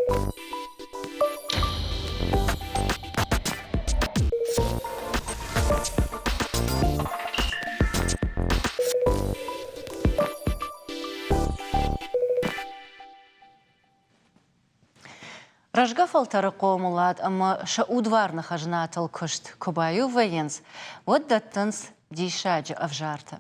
Рӕзгӕ фӕлтӕры хъомылад ӕмӕ сӕ удварны хӕзнатыл куыст куы баиу вӕййынц, уӕд дӕттынц диссаджы ӕвзартӕ.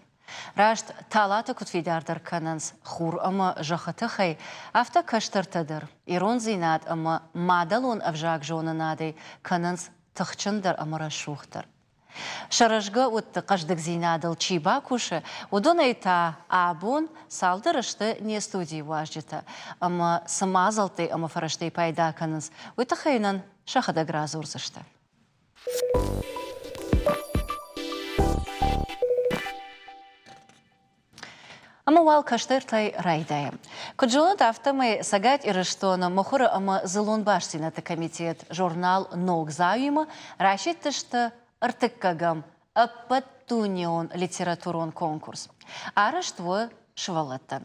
Раст талатӕ куыд фидардӕр кӕнынц хур ӕмӕ зӕххы тыхӕй, афтӕ кӕстӕртӕ дӕр ирондзинад ӕмӕ мадӕлон ӕвзагзонынадӕй кӕнынц тыхджындӕр ӕмӕ рӕсугъддӕр. Сӕ рӕзгӕ удты хъӕздыгдзинадыл чи бакусы, уыдонӕй та абон цалдӕр сты не студийы уазджытӕ ӕмӕ цы мадзӕлттӕй ӕмӕ фӕрӕзтӕй пайда кӕнынц, уый тыххӕй нын сӕхӕдӕг радзурдзысты. Ӕмӕ уал кӕстӕртӕй райдайӕм. Куыд зонут, афтӕмӕй Цӕгат Ирыстоны мыхуыры ӕмӕ дзыллон бастдзинӕдты комитет журнал «Ногдзау-имӕ» расидтысты ӕртыккӕгӕм ӕппӕтдунеон литературон конкурс. Арӕзт у сывӕллӕттӕн.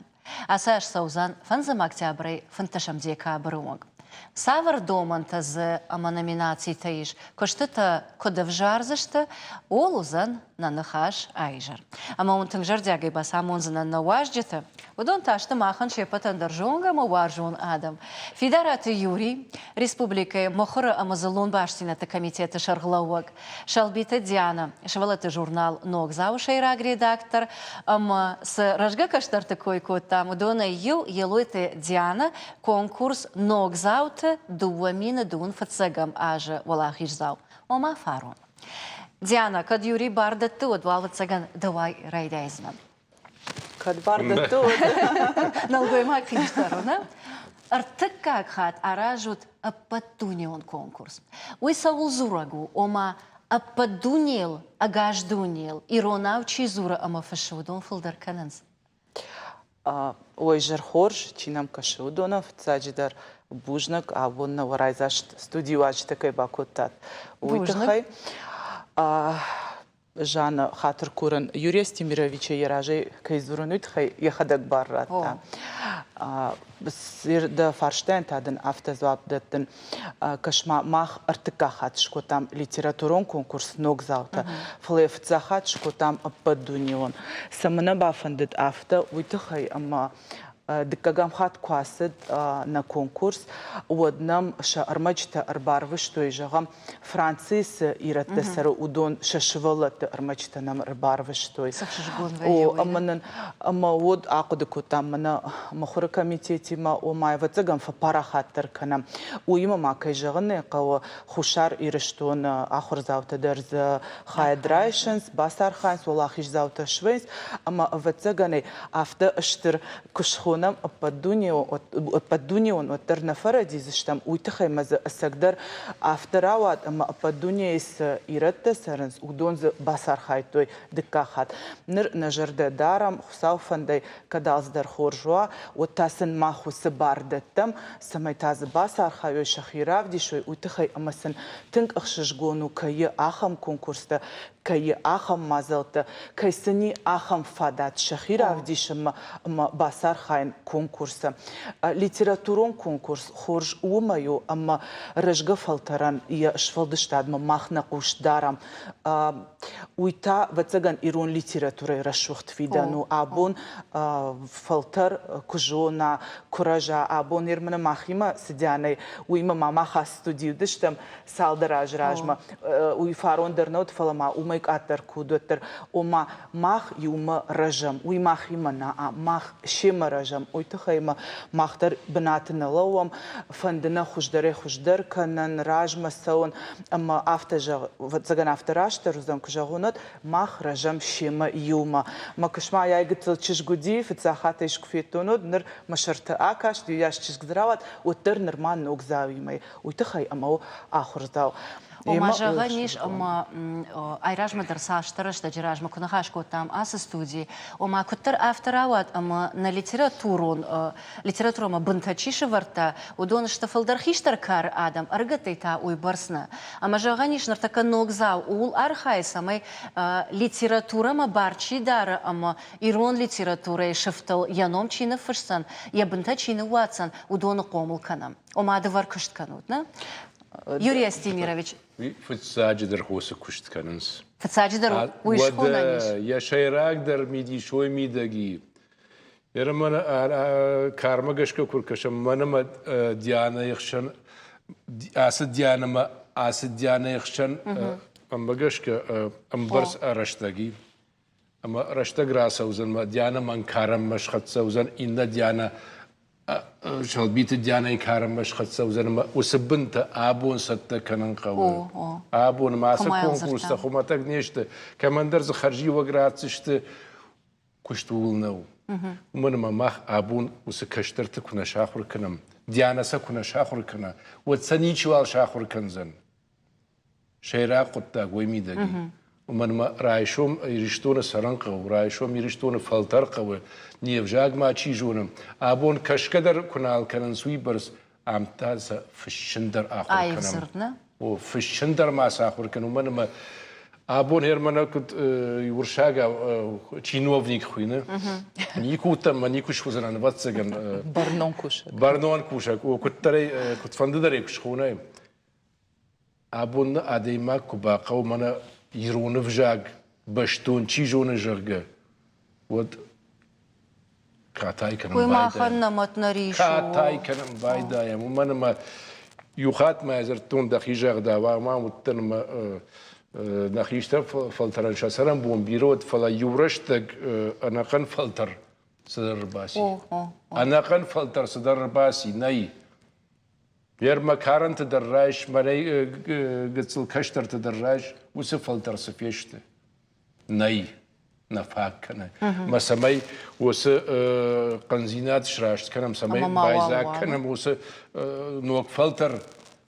Ацы аз цӕудзӕн фӕндзӕм октябрӕй фынддӕсӕм декабры онг. Цавӕр домӕнтӕ дзы ӕмӕ номинацитӕ ис, куыстытӕ куыд ӕвзардзысты, ууыл уыдзӕн нӕ ныхас а-изӕр. Ӕмӕ уын тынг зӕрдиагӕй бацамондзынӕн нӕ уазджыты. Уыдон та сты махӕн се ппӕтӕн дӕр зонгӕ ӕмӕ уарзон адӕм. Фидараты Юрий, республикӕйы мыхуыры ӕмӕ дзыллон бастдзинӕдты комитеты сӕргълӕууӕг, Сӕлбиты Диана, сывӕллӕтты журнал «Ногдзау» сӕйраг редактор ӕмӕ цы рӕзгӕ кӕстӕрты кой кодтам, уыдонӕй иу Елойты Диана конкурс «Ногдзауты 2000 фыццӕгӕм азы уӕлахиздзау, ома фарон. Диана, кӕд Юрий бар дӕтты, уӕд уал ӕвӕццӕгӕн дӕуӕй райдайдзынӕн. Кӕд бар дӕтты, уӕд. Нӕлгоймаг хистӕр у, нӕ? Ӕртыккаг хатт аразут ӕппӕтдунеон конкурс. Уый цӕуыл дзурӕг у? Ома, ӕппӕт дунейыл, ӕгас дунейыл иронау чи дзуры ӕмӕ фыссы, уыдон фылдӕр кӕнынц? Ой, зӕр хорз, чи нӕм кӕсы, уыдонӕн фыццаджыдӕр бузныг, абон нӕ уӕ райдзаст студийы уазджытӕ кӕй бакодтат, уый тыххӕй. Жанна хатыр курын Юрий Астемировичы йӕ разӕй кӕй дзурын, уый тыххӕй йӕхӕдӕг бар радта. Дӕ фарстайӕн та дын афтӕ дзуапп дӕттын. Кӕс-ма, мах ӕртыккаг хатт скодтам литературон конкурс «Ногдзаутӕ», фӕлӕ йӕ фыццаг хатт скодтам ӕппӕтдунеон. Цӕмӕн нӕ бафӕндыд афтӕ, уый тыххӕй ӕмӕ дыккӕгӕм хатт куы ацыд нӕ конкурс, уӕд нӕм сӕ ӕрмӕджытӕ ӕрбарвыстой, зӕгъӕм, Францийы цы ирӕттӕ цӕры, уыдон сӕ сывӕллӕтты ӕрмӕджытӕ нӕм ӕрбарвыстой. О, ӕмӕ нын ӕмӕ уӕд ахъуыды кодтам мӕнӕ мыхуыры комитетимӕ, ома, ӕвӕццӕгӕн, фӕпарахатдӕр кӕнӕм. Уыимӕ ма, кӕй зӕгъын ӕй хъӕуы, Хуссар Ирыстоны ахуырдзаутӕ дӕр дзы хайад райсынц, бацархайынц, уӕлахиздзаутӕ свӕййынц, ӕмӕ, ӕвӕццӕгӕн, афтӕ стыр куы схонӕм ӕппӕтдунеон, уӕддӕр нӕ фӕрӕдидзыстӕм, уый тыххӕй мӕ дзы ӕцӕгдӕр афтӕ рауад, ӕмӕ ӕппӕт дунейы цы ирӕттӕ цӕрынц, уыдон дзы бацархайдтой дыккаг хатт. Ныр нӕ зӕрдӕ дарӕм, Хуыцауы фӕндӕй кӕд алцыдӕр хорз уа, уӕд та сын мах уыцы бар дӕттӕм, цӕмӕй та дзы бацархайой, сӕхи равдисой, уый тыххӕй ӕмӕ сын тынг ӕхсызгон у, кӕй ахӕм конкурстӕ, кӕй ахӕм мадзӕлттӕ, кӕй сын и ахӕм фадат сӕхи равдисынмӕ ӕмӕ бацархайын конкурсы. Литературон конкурс хорз уымӕй у, ӕмӕ рӕзгӕ фӕлтӕрӕн йӕ сфӕлдыстадмӕ мах нӕ хъус дарӕм. Уый та, ӕвӕццӕгӕн, ирон литературӕйы рӕсугъд фидӕн у. Абон фӕлтӕр куы зона, куы рӕза, абон Ерманы махимӕ цыдианӕй, уыимӕ ма мах ацы студийы уыдыстӕм, цалдӕр азы размӕ. Уый фарон дӕр нӕ уыд, фӕлӕ ма уымӕй къаддӕр куы уыд, уӕддӕр. Ома, мах иумӕ рӕзӕм, уый махимӕ нӕ, мах семӕ рӕзӕм. Уый тыххӕй ӕмӕ мах дӕр бынаты нӕ лӕууӕм, фӕнды нӕ хуыздӕрӕй хуыздӕр кӕнын, размӕ цӕуын. Ӕмӕ афтӕ зӕгъ, ӕвӕццӕгӕн, афтӕ растдӕр уыдзӕн, куы зӕгъон, уӕд мах рӕзӕм семӕ иумӕ. Мӕ куыстмӕ йай гыццыл чызг уыди, фыццаг хатт ӕй куы федтон, уӕд ныр мӕ сӕрты акаст, иуйас чызг дзы рауад, уӕддӕр нырма ногдзауимӕ. Уый тыххӕй ӕмӕ у ахуырдзау. Ома, зӕгъӕн ис, ӕмӕ айразмӕ дӕр цасдӕр рӕстӕджы размӕ куы ныхас кодтам ацы студийы, ома куыддӕр афтӕ рауад, ӕмӕ нӕ литературон литературӕмӕ бынтӕ чи сӕвӕрдта, уыдон сты фылдӕр хистӕр кары адӕм, ӕрыгӕттӕй та уыйбӕрц нӕ. Ӕмӕ зӕгъӕн ис, ныртӕккӕ ногдзау ууыл архайы, цӕмӕй литературӕмӕ бар чи дары ӕмӕ ирон литературӕйы сыфтыл йӕ ном чи ныффысдзӕн, йӕ бынтӕ чи ныууадздзӕн, уыдоны хъомыл кӕнӕм. Ома дывӕр куыст кӕнут, нӕ? Юрий Астемирович. Фыццаджыдӕр хосы куыст кӕнынц. Фыццаджыдӕр уый схонӕн ис. Йӕ сӕйрагдӕр мидисой мидӕги. Мӕнӕ кармӕ гӕсгӕ куы ркӕсӕм, мӕнӕ мӕ Дианӕйы хсӕн, ацы Дианӕмӕ ацы Дианӕйы хсӕн ӕмбӕ гӕсгӕ ӕмбӕрц рӕстӕги. Ӕмӕ рӕстӕг рацӕудзӕн, мӕ Дианӕ мӕн карӕнмӕ схӕццӕ уыдзӕн, иннӕ Дианӕ Сӕлбиты Дианӕйы карӕнмӕ схӕццӕ уыдзӕн ӕмӕ уыцы бынтӕ абон цӕттӕ кӕнын хъӕуы. Абон ма ацы конкурстӕ хуымӕтӕг не сты. Кӕмӕндӕр дзы хӕрзиуӕг ратдзысты, куыст ууыл нӕу. Уымӕн ӕмӕ мах абон уыцы кӕстӕрты куы нӕ сахуыр кӕнӕм, Дианӕ сӕ куы нӕ сахуыр кӕна, уӕд сӕ ничиуал сахуыр кӕндзӕн. Сӕйраг хъуыддаг уый мидӕг и. Уымӕн ӕмӕ райсом Ирыстоны цӕрын хъӕуы, райсом Ирыстоны фӕлтӕр хъӕуы, не взаг ма чи зоны. Абон кӕсгӕ дӕр куы нал кӕнынц уыйбӕрц, ам та сӕ фыссын дӕр ахуыр кӕнӕм. О, фыссын дӕр ма сӕ ахуыр кӕнӕм, уымӕн ӕмӕ абон Германы куыд уырыссагау чиновник хуыйны, никуы уыдтӕн ӕмӕ никуы суыдзынӕн, ӕвӕццӕгӕн. Бӕрнон кусӕг. Бӕрнон кусӕг, о, куыддӕрӕй, куыдфӕндыдӕрӕй куы схонай. Абон адӕймаг куы бахъӕуы мӕнӕ ирон ӕвзаг бӕстон чи зоны, зӕгъгӕ, уӕд катай кӕнын Уый махӕн нӕ мӕт нӕ рис у. Катай кӕнын байдайӕм, уымӕн ӕмӕ иу хатт ма дзырдтон дӕхи загъдау, ӕмӕ уыдтӕн ӕмӕ нӕ хистӕр фӕлтӕрӕн сӕ цӕрӕнбон бирӕ уыд, фӕлӕ иу рӕстӕг ӕнӕхъӕн фӕлтӕр цыдӕр ӕрбаци. Ӕнӕхъӕн фӕлтӕр цыдӕр ӕрбаци, нӕй. Мӕ карӕнты дӕр райс, мӕнӕй гыццыл кӕстӕрты дӕр райс, уыцы фӕлтӕр цы фесты? Нӕй, нӕ фаг кӕны. Мӕ цӕмӕй уыцы хъӕндзинад сраст кӕнӕм, цӕмӕй байдзаг кӕнӕм уыцы ног фӕлтӕр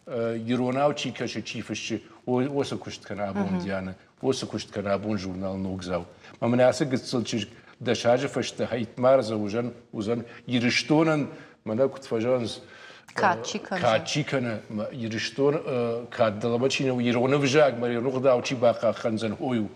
иронау чи кӕсы, чи фыссы, уыцы куыст кӕны абон Дианӕ, уыцы куыст кӕны абон журнал Ногдзау. Мӕ мын ацы гыццыл чызг 10 азы фӕстӕ хӕйтмардзӕ уызӕн, уыдзӕн Ирыстонӕн, мӕнӕ куыд фӕзӕгъынц, кад чи кӕны, кад чи кӕны, Ирыстон кад дӕлӕмӕ чи нӕ ирон ӕвзаг, мӕ ирон ӕгъдау чи бахъахъхъӕндзӕн, уый у.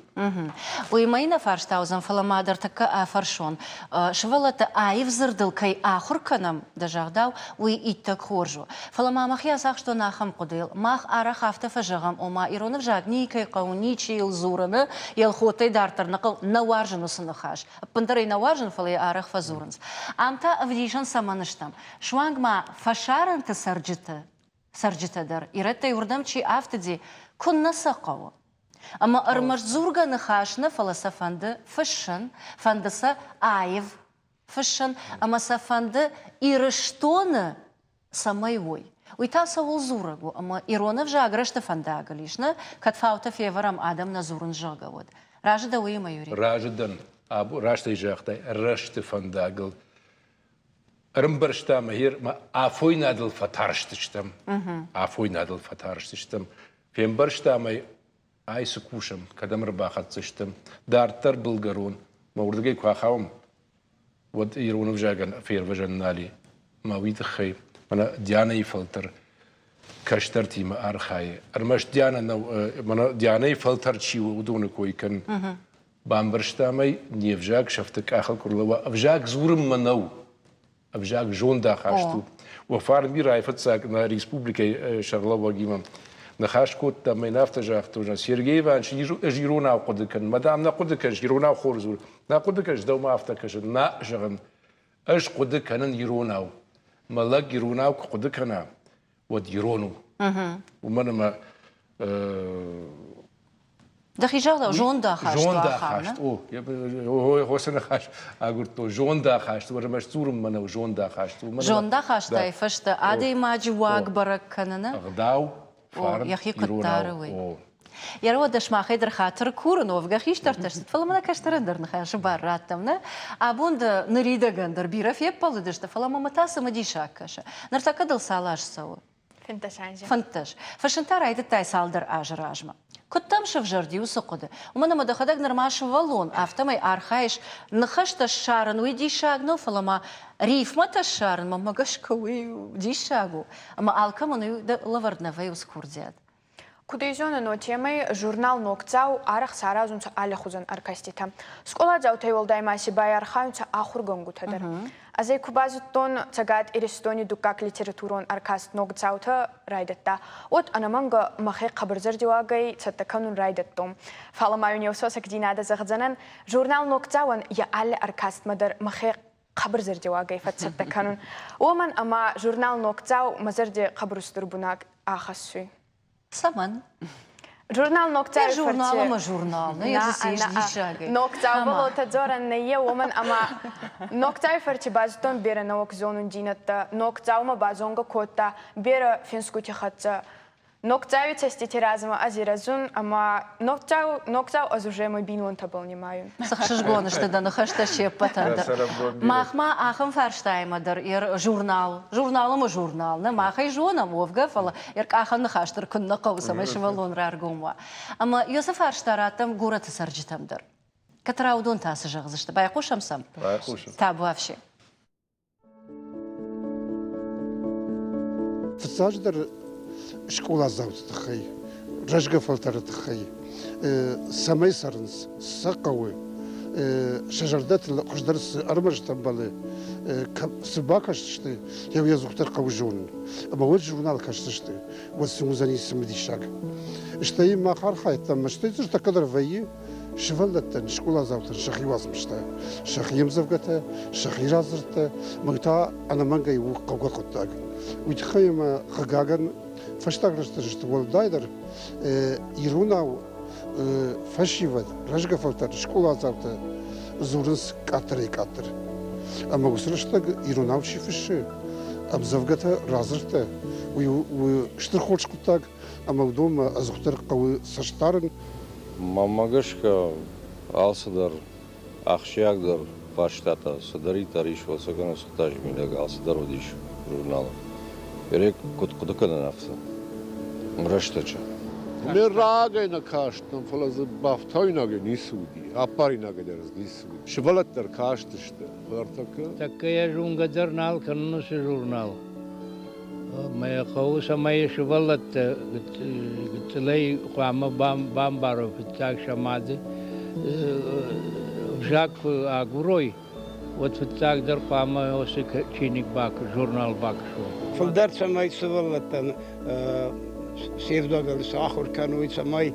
Уый мӕ нӕ фарста уыдзӕн, фӕлӕ ма дӕр тӕккӕ афӕрсон. Сывӕллӕтты аив дзырдыл кӕй ахуыр кӕнӕм, дӕ загъдау, уый иттӕг хорз у. Фӕлӕ ма мӕхи ацахстон ахӕм хъуыдыйыл. Мах арӕх афтӕ фӕзӕгъӕм, ома ирон ӕвзаг никӕй хъӕуы, ничи йыл дзурыны, Елхотӕй дарддӕр нӕ хъӕуы, нӕ уарзын уыцы ныхас. Ӕппындӕр ӕй нӕ уарзын, фӕлӕ йӕ арӕх фӕдзурынц. Ам та ӕвдисӕн цӕмӕн стӕм? Суанг ма фӕсарӕнты цӕрджыты цӕрджытӕ дӕр, ирӕттӕй уырдӕм чи афтыди, куыннӕ сӕ хъӕуы? Ӕмӕ ӕрмӕст дзургӕ ныхас нӕ, фӕлӕ сӕ фӕнды фыссын, фӕнды сӕ аив фыссын ӕмӕ сӕ фӕнды Ирыстоны цӕмӕй уой. Уый та цӕуыл дзурӕг у, ӕмӕ ирон ӕвзаг рӕзты фӕндагыл ис, нӕ? Кӕд фаутӕ февӕрӕм, адӕм нӕ дзурын, зӕгъгӕ, уӕд. Разы дӕ уыимӕ, Юрий? Разы дӕн. Раст ӕй загътай, рӕзты фӕндагыл. Ӕрӕмбӕрстам ӕмӕ афойнадыл фӕтарстыстӕм. Афойнадыл фӕтарстыстӕм. Фембӕрстам ӕй, ай цы кусӕм, кӕдӕм ӕрбахӕццӕ стӕм. Дарддӕр былгӕрон, мӕ уырдыгӕй куы ахауӕм, уӕд ирон ӕвзагӕн фервӕзӕн нал и. Мӕ уый тыххӕй мӕнӕ Дианӕйы фӕлтӕр кӕстӕртимӕ архайы. Ӕрмӕст Дианӕ нӕу, мӕнӕ Дианӕйы фӕлтӕр чи у, уыдоны кой кӕнын. Бамбӕрстам ӕй, не взаг сӕфты къахыл куы рлӕууа. Ӕвзаг дзурынмӕ нӕу, ӕвзаг зондахаст у. Уӕ фарн бирӕ фыццаг нӕ республикӕйы сӕргълӕууӕгимӕ ныхас кодтам, мӕн афтӕ загътой, Сергей Иванович, ӕз иронау хъуыды кӕнын. Мадам, нӕ хъуыды кӕныс, иронау хорз у. Нӕ хъуыды кӕныс, дӕумӕ афтӕ кӕсы. Нӕ, зӕгъын, ӕз хъуыды кӕнын иронау. Мӕ лӕг иронау куы хъуыды кӕна, уӕд ирон у. Уымӕн ӕмӕ Дӕхи загъдау, зондахаст. Зондахаст, о. Хосы ныхас агуырдтон. Зондахаст, ӕрмӕст дзурынмӕ нӕу зондахаст. Зондахастӕй фӕстӕ адӕймаджы уаг бӕрӕг кӕныны. Ӕгъдау, фарн, йӕхи куыд дары, уый. Йӕ уӕдӕ сымахӕй дӕр хатыр курын, уӕвгӕ хистӕртӕ стут, фӕлӕ мӕнӕ кӕстӕрӕн дӕр ныхасы бар раттӕм, нӕ? Абон дӕ ныридӕгӕн дӕр бирӕ феппӕлыдысты, фӕлӕ мӕм та цымыдисаг кӕсы. Ныртӕккӕ дыл цал аз цӕуы? 15 азы. 15. Фыссын та райдыдтай цалдӕр азы размӕ. Куыд дӕм сӕвзӕрди уыцы хъуыды? Уымӕн ӕмӕ дӕхӕдӕг нырма сывӕллон, афтӕмӕй архайыс ныхӕстӕ ссарын, уый диссаг нӕу, фӕлӕ ма рифмӕтӕ ссарын, мӕнмӕ гӕсгӕ, уый диссаг у. Ӕмӕ алкӕмӕн уый лӕвӕрд нӕ вӕййы уыцы курдиат. Куд ӕй зонӕн, уотемӕй журнал «Ногдзау» арӕх саразунцӕ аллихузӕн ӕркаститӕ. Скъоладзаутӕй уӕлдай ма си байархайунцӕ ахургӕнгутӕ дӕр. Ӕз ӕй ку базудтон, Цӕгат Иристони дуккаг литературон ӕркаст «Ногдзаутӕ» райдӕдта, уӕд ӕнӕмӕнгӕ мӕхе хъӕбӕр зӕрдиуагӕй цӕттӕ кӕнун райдӕдтон. Фал ма ин еу сосӕгдзийнадӕ зӕгъдзӕнӕн, журнал «Ногдзауӕн» е алли ӕркастмӕ дӕр мӕхе хъӕбӕр зӕрдиуагӕй фӕццӕттӕ кӕнун. Уомӕн ӕма журнал «Ногдзау» мӕ зӕрди хъӕбӕр устур бунат ахӕссуй. Цӕмӕн? Журнал Ногдзау журнал ӕма журнал, нӕ ес диссагӕй. Ногдзаубӕл уотӕ дзорӕн нӕййе, уомӕн ӕма Ногдзауи фӕрци базудтон берӕ нӕуӕг зонундзийнӕдтӕ, Ногдзаумӕ базонгӕ кодта берӕ финсгути хӕццӕ. Ногдзауи цӕстити размӕ ӕз ирӕзун ӕма Ногдзау, Ногдзау ӕз уже мӕ бийнонтӕбӕл нимайун. Цы хсызгон сты дӕ ныхӕстӕ се ппӕтӕн дӕр. Мах ма ахӕм фарстаимӕ дӕр журнал, журнал ӕмӕ журнал, нӕ мах ӕй зонӕм уӕвгӕ, фӕлӕ ӕркъахӕн ныхас дӕр куыннӕ хъӕуы, цӕмӕй сывӕллон раргом уа. Ӕмӕ уыцы фарста раттӕм горӕты цӕрджытӕм дӕр. Кӕддӕра уыдон та цы зӕгъдзысты? Байхъусӕм сӕм? Байхъусӕм. Табуафси. Фыццаджыдӕр скъоладзауты тыххӕй, рӕзгӕ фӕлтӕры тыххӕй, цӕмӕй цӕрынц, сӕ хъӕуы, сӕ зӕрдӕтыл хуыздӕр цы ӕрмӕст ӕмбӕлы, цы бакӕсдзысты, йӕ уый ӕдзухдӕр хъӕуы зонын. Ӕмӕ уӕд журнал кӕсдзысты, уӕд сын уыдзӕни цымыдисаг. Стӕй мах архайдтам, стӕй ныртӕккӕ дӕр вӕййы, сывӕллӕттӕн, скъоладзаутӕн сӕхи уацмыстӕ, сӕхи ӕмдзӕвгӕтӕ, сӕхи радзырдтӕ, мӕ та ӕнӕмӕнгӕй у хъӕугӕ хъуыддаг. Уый тыххӕй ӕмӕ, хъыгагӕн, фӕстаг рӕстӕджыты уӕлдайдӕр иронау фӕсивӕд, рӕзгӕ фӕлтӕр, скъоладзаутӕ дзурынц къаддӕрӕй-къаддӕр. Ӕмӕ уыцы рӕстӕг иронау чи фыссы, ӕмдзӕвгӕтӕ, радзырдтӕ, уый у стыр хорз хъуыддаг ӕмӕ уыдонмӕ ӕдзухдӕр хъӕуы цӕст дарын. Мӕнмӕ гӕсгӕ, алцыдӕр ахсджиагдӕр фарстатӕ цыдӕриддӕр ис, ӕвӕццӕгӕн, уыцы хъуыддаджы мидӕг алцыдӕр уыдис журналы. Эрек куыд хъуыды кӕнын афтӕ рӕстӕджы. Ме рагӕй нӕ кастӕн, фӕлӕ дзы бафтауинагӕй ницы уыди, аппаринагӕй дӕр дзы ницы уыди. Сывӕллӕттӕ дӕр кастысты, фӕлӕ ӕртӕккӕ. Тӕккӕ йӕ зонгӕ дӕр нал кӕнын уыцы журнал. Мӕ хъӕуы, цӕмӕй сывӕллӕттӕ гыццылӕй хъуамӕ бамбарой фыццаг сӕ мады взаг куы агурой, уӕд фыццагдӕр хъуамӕ уыцы чиныг журнал бакӕсой. Фылдӕр цӕмӕй сывӕллӕттӕн се взагыл сахуыр кӕной, цӕмӕй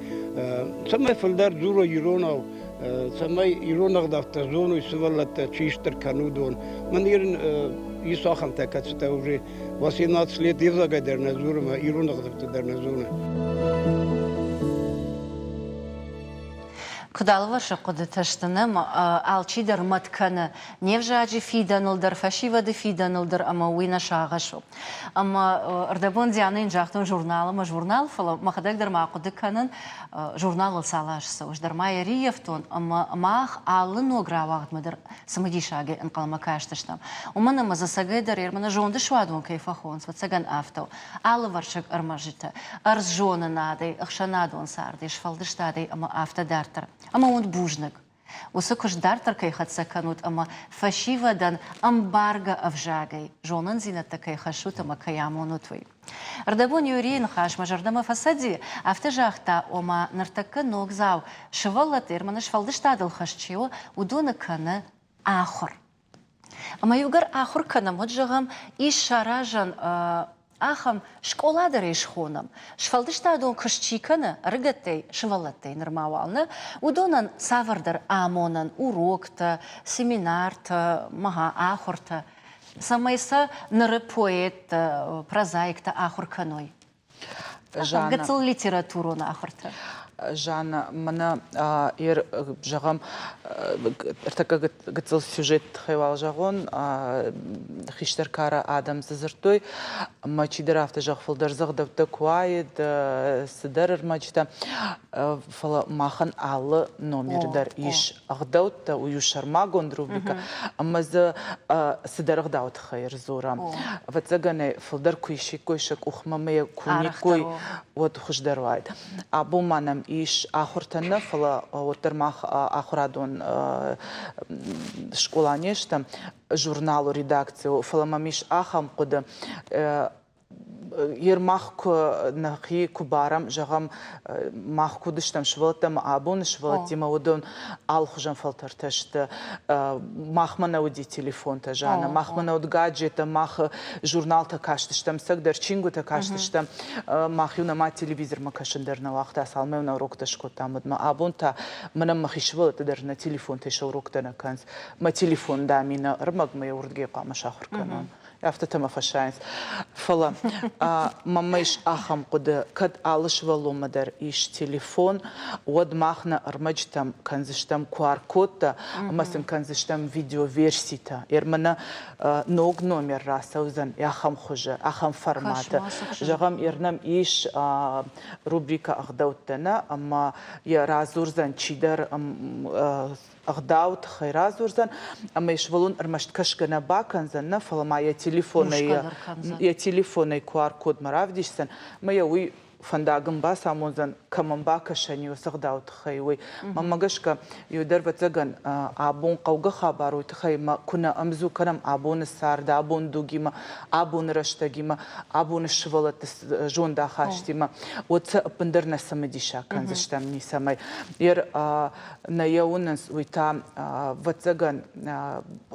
цӕмӕй фылдӕр дзурой иронау, цӕмӕй ирон ӕгъдӕуттӕ зоной сывӕллӕттӕ, чи стыр кӕны, уыдон. Мӕн ирын ис ахӕмтӕ, кӕцытӕ уже 18 лет ӕвзагӕй дӕр нӕ дзуры ӕмӕ ирон ӕгъдӕуттӕ дӕр нӕ зоны. Куыд алыварсы хъуыдытӕ сты нӕм, алчидӕр мӕт кӕны не взаджы фидӕныл дӕр, фӕсивӕды фидӕныл дӕр ӕмӕ уый нӕ сагъӕс у. Ӕмӕ ӕрдӕбон Дианӕ йын загътон журнал ӕмӕ журнал, фӕлӕ мӕхӕдӕг дӕр ма хъуыды кӕнын, журналыл цал азы цӕуы, ӕз дӕр ма йӕ риййӕфтон ӕмӕ мах алы ног рауагъдмӕ дӕр цымыдисагӕй ӕнхъӕлмӕ кастыстӕм. Уымӕн ӕмӕ дзы цӕгӕйдӕр Ерманы зонды суадон кӕй фӕхонынц, ӕвӕццӕгӕн афтӕ у. Алывӕрсыг ӕрмӕджытӕ, ӕрдззонынадӕй, ӕхсӕнадон цардӕй, сфӕлдыстадӕй ӕмӕ афтӕ дарддӕр. Ӕмӕ уын бузныг. Уыцы куыст дарддӕр кӕй хӕццӕ кӕнут ӕмӕ фӕсивӕдӕн ӕмбаргӕ ӕвзагӕй зонындзинӕдтӕ кӕй хӕссут ӕмӕ кӕй амонут, уый. Ӕрдӕбон Юрийы ныхас мӕ зӕрдӕмӕ фӕцыди, афтӕ загъта, ома ныртӕккӕ ногдзау сывӕллӕтты Ерманы сфӕлдыстадыл хӕст чи у, уыдоны кӕны ахуыр. Ӕмӕ иугӕр ахуыр кӕнӕм, уӕд, зӕгъӕм, ис саразӕн ахӕм скъола дӕр ӕй схонӕм, сфӕлдыстадон куыст чи кӕны, ӕрыгӕттӕй, сывӕллӕттӕй нырма уал нӕ, уыдонӕн цавӕрдӕр амонӕн уроктӕ, семинартӕ, мӕгъа, ахуыртӕ, цӕмӕй сӕ ныры поэттӕ, прозаиктӕ ахуыр кӕной. Гыццыл литературон ахуыртӕ. Жанна, мӕнӕ ер зӕгъӕм, ӕртӕккӕ гыццыл сюжет тыххӕй уал зӕгъон, хистӕр кары адӕм цы дзырдтой, ӕмӕ чидӕр афтӕ зӕгъ, фылдӕр дзы куы уаид, цыдӕр ӕрмӕджытӕ, фӕлӕ махӕн алы номеры дӕр ис ӕгъдӕуттӕ, уый у сӕрмагонд рубрикӕ, ӕмӕ дзы цыдӕр ӕгъдауы тыххӕй ӕрдзурӕм. Ӕвӕццӕгӕн ӕй фылдӕр куы исиккой сӕ къухмӕ ӕмӕ йӕ куы уыниккой, уӕд хуыздӕр уаид. Абон ма нӕм ис ахуыртӕ нӕ, фӕлӕ уӕддӕр мах ахуырадон скъола не стӕм, журналы редакци у, фӕлӕ мӕм ис ахӕм хъуыды, Ер мах куы нӕхи куы барӕм, зӕгъӕм, мах куы уыдыстӕм сывӕллӕттӕ ӕмӕ абоны сывӕллӕттимӕ уыдон алыхуызӕн фӕлтӕртӕ сты. Махмӕ нӕ уыди телефонтӕ, Жанна, махмӕ нӕ уыд гаджеттӕ, мах журналтӕ кастыстӕм, цӕгдӕр чингуытӕ кастыстӕм. Мах-иу нӕ мад телевизормӕ кӕсын дӕр нӕ уагъта, цалынмӕ нӕ уроктӕ скодтам, уӕдмӕ. Абон та мӕнӕн мӕхи сывӕллӕттӕ дӕр нӕ телефонтӕй сӕ уроктӕ нӕ кӕнынц. Мӕ телефон, дам, нӕ ӕрмӕгмӕ йӕ уырдыгӕй хъуамӕ сахуыр кӕнон. Афтӕтӕ мӕ фӕсайынц. Фӕлӕ мӕнмӕ ис ахӕм хъуыды, кӕд алы сывӕллонмӕ дӕр ис телефон, уӕд мах нӕ ӕрмӕджытӕм кӕндзыстӕм QR-кодтӕ ӕмӕ сын кӕндзыстӕм видеоверситӕ. Ермӕ ног номер рацӕудзӕн ахӕм хуызы, ахӕм форматы. Зӕгъӕм, ернӕм ис рубрикӕ ӕгъдӕуттӕ нӕ ӕмӕ йӕ радзурдзӕн чидӕр ӕгъдауы тыххӕй радзурдзӕн, ӕмӕ йӕ сывӕллон ӕрмӕст кӕсгӕ нӕ бакӕндзӕн, нӕ, фӕлӕ ма йӕ телефонӕй йӕ телефонӕй QR-кодмӕ равдисдзӕн, ӕмӕ йӕ уый фӕндаг ын бацамондзӕн, кӕмӕн бакӕсӕн и уыцы ӕгъдауы тыххӕй, уый. Мӕнмӕ гӕсгӕ, иу дӕр, ӕвӕццӕгӕн, абон хъӕугӕ хабар уый тыххӕй ӕмӕ куы нӕ ӕмдзу кӕнӕм абоны цард, абоны дугимӕ, абоны рӕстӕгимӕ, абоны сывӕллӕтты зондахастимӕ, уӕд сӕ ӕппындӕр нӕ цымыдисаг кӕндзыстӕм ницӕмӕй. Ер нӕ йӕ уынынц, уый та, ӕвӕццӕгӕн,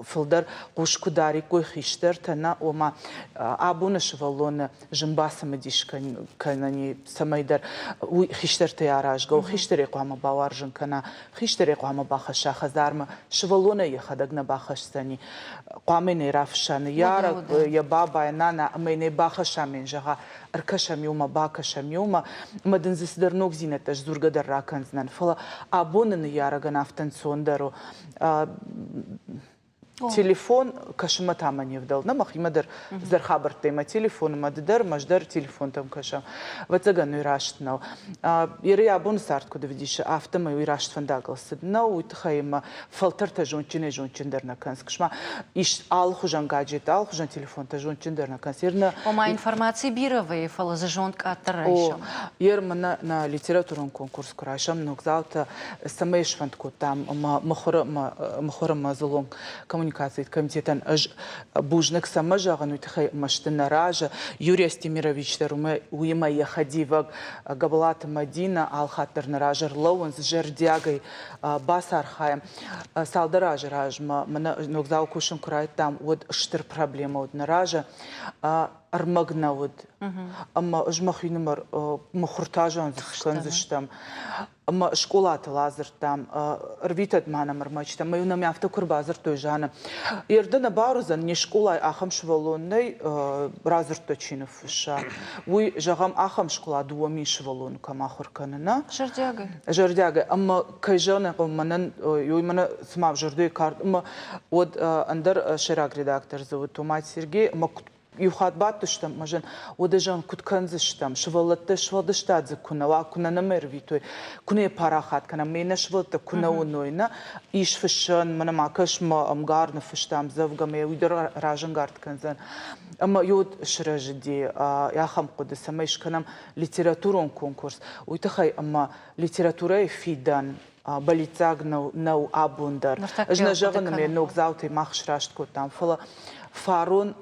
фылдӕр хъус куы дариккой хистӕртӕ, нӕ, ома абоны сывӕллоны зын бацымыдис кӕнӕн и цӕмӕйдӕр, уый хистӕртӕй аразгӕ у, хистӕрӕй хъуамӕ бауарзын кӕна, хистӕрӕй хъуамӕ бахӕсса хӕдзармӕ, сывӕллонӕй йӕхӕдӕг нӕ бахӕсдзӕни. Хъуамӕ йын ӕй рафысса ныййарӕг, йӕ баба, йӕ нана, ӕмӕ йын ӕй бахӕсса ӕмӕ йын зӕгъа, ӕркӕсӕм иумӕ, бакӕсӕм иумӕ, ӕмӕ дын дзы цыдӕр ногдзинӕдтӕ сдзургӕ дӕр ракӕндзынӕн. Фӕлӕ абоны ныййарӕгӕн афтӕ ӕнцондӕр у. Телефон кӕсынмӕ та мӕ не вдӕлд. Нӕ мӕхимӕ дӕр цыдӕр хабӕрттӕй мӕ телефоны, мӕ ды дӕр, мӕ ӕз дӕр телефонтӕм кӕсӕм. Ӕвӕццӕгӕн, уый раст нӕу. Йӕ абоны цард куыд ӕвдисы, афтӕмӕй уый раст фӕндагыл цыд нӕу, уый тыххӕй ӕмӕ фӕлтӕртӕ зондджынӕй зондджындӕр нӕ кӕнынц. Куысма ис алыхуызӕн гаджеттӕ, алыхуызӕн телефонтӕ зондджындӕр нӕ кӕнынц. Ер нӕ Ома информаци бирӕ вӕййы, фӕлӕ дзы зонд къаддӕр райсӕм. Ер мӕнӕ нӕ литературон конкурс куы райсӕм ногдзаутӕ, цӕмӕй сфӕнд кодтам ӕмӕ мыхуыры мыхуыры ӕмӕ дзыллон коммуникациты комитетӕн ӕз бузныг цӕмӕ зӕгъын, уый тыххӕй ӕмӕ сты нӕ разы. Юрий Астемирович дӕр уыимӕ йӕ хӕдивӕг Габалаты Мадинӕ алхатт дӕр нӕ разы ӕрлӕууынц зӕрдиагӕй бацархайӕм. Цалдӕр азы размӕ мӕнӕ ногдзау кусын куы райдыдтам, уӕд стыр проблемӕ уыд нӕ разы. Ӕрмӕг нӕ уыд. Ӕмӕ ӕз мӕхинымӕр мыхуыртӕ скӕндзыстӕм. Ӕмӕ скъолатыл адзырдтам, ӕрвитӕд ма нӕм ӕрмӕджытӕ. Ӕмӕ-иу нӕм афтӕ куы ӕрбадзырдтой, Жанна, Ердӕ нӕ баруыдзӕн, не скъолайы ахӕм сывӕллон нӕй, радзырдтӕ чи ныффысса. Уый, зӕгъӕм, ахӕм скъола 2000 сывӕллоны кӕм ахуыр кӕны, нӕ? Зӕрдиагӕй. Зӕрдиагӕй. Ӕмӕ, кӕй зӕгъын ӕй хъӕуы, мӕнӕн, уый мӕнӕ цыма зӕрдӕйы кард, ӕмӕ уӕд ӕндӕр сӕйраг редактор дзы уыд Томайты Сергей, ӕмӕ иу хатт бадтыстӕм ӕмӕ зӕгъын, уӕдӕ зӕгъын, куыд кӕндзыстӕм, сывӕллӕттӕ сфӕлдыстад дзы куы нӕ уа, куы нӕ нӕм ӕрвитой, куы нӕ йӕ парахат кӕнӕм, ме нӕ сывӕллӕттӕ куы нӕ уыной, нӕ ис фыссӕн, мӕнӕ ма кӕс, мӕ ӕмгар ныффыста ӕмдзӕвгӕ, ӕмӕ йӕ уый дӕр разӕнгард кӕндзӕн. Ӕмӕ йод сырӕзыди ахӕм хъуыды, цӕмӕй скӕнӕм литературон конкурс, уый тыххӕй ӕмӕ литературӕйы фидӕн бӕллиццаг нӕу абон дӕр. Ӕз нӕ зӕгъын, ӕмӕ ногдзаутӕй мах сраст кодтам, фӕлӕ фарон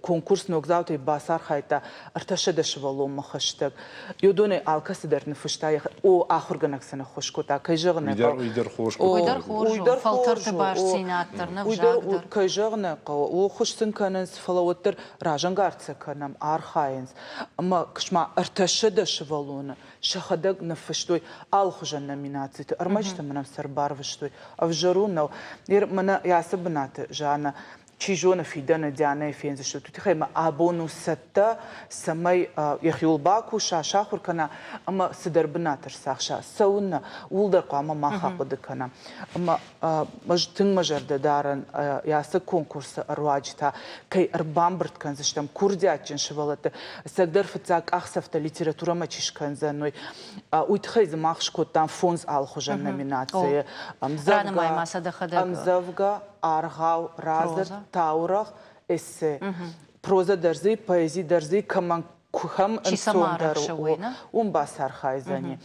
конкурс ногдзаутӕй бацархайдта 300 сывӕллонмӕ хӕстӕг. Уыдонӕй алкӕцыдӕр ныффыста о ахуыргӕнӕг сын ӕххуыс кодта, кӕй зӕгъын ӕй хъӕуы. Уый дӕр хорз Уый дӕр хорз у, фӕлтӕрты бастдзинад дӕр, не взаг дӕр. Кӕй зӕгъын ӕй хъӕуы, о, хуыз сын кӕнынц, фӕлӕ уӕддӕр разӕнгард сӕ кӕнӕм, архайынц. Ӕмӕ ма 300 сывӕллоны сӕхӕдӕг ныффыстой алыхуызӕн номинациты, ӕрмӕджытӕ мӕнӕн сӕ ӕрбарвыстой. Ӕвзӕр у нӕу. Мӕнӕ ацы бынаты, Жанна, Чи зоны, фидӕны Дианӕйы фендзыстут. Уый тыххӕй мӕ абон у цӕттӕ, цӕмӕй йӕхиуыл бакуса, сахуыр кӕна ӕмӕ цыдӕр бынат ӕрцахса. Цӕуыннӕ, ууыл дӕр хъуамӕ мах ахъуыды кӕнӕм. Ӕмӕ ӕз тынг мӕ зӕрдӕ дарын ацы конкурсы ӕруаджы та кӕй ӕрбамбырд кӕндзыстӕм курдиатджын сывӕллӕтты, ӕцӕгдӕр фыццаг къахдзӕфтӕ литературӕмӕ чи скӕндзӕн, уый. Уый тыххӕй дзы мах скодтам фондз алыхуызӕн номинацийы. Ӕмдзӕвгӕ, аргъау, радзырд, таурӕгъ, эссе. Прозӕ дӕр дзы, поэзи дӕр дзы, кӕмӕн кӕм ӕнцондӕр у, уым бацархайдзӕни.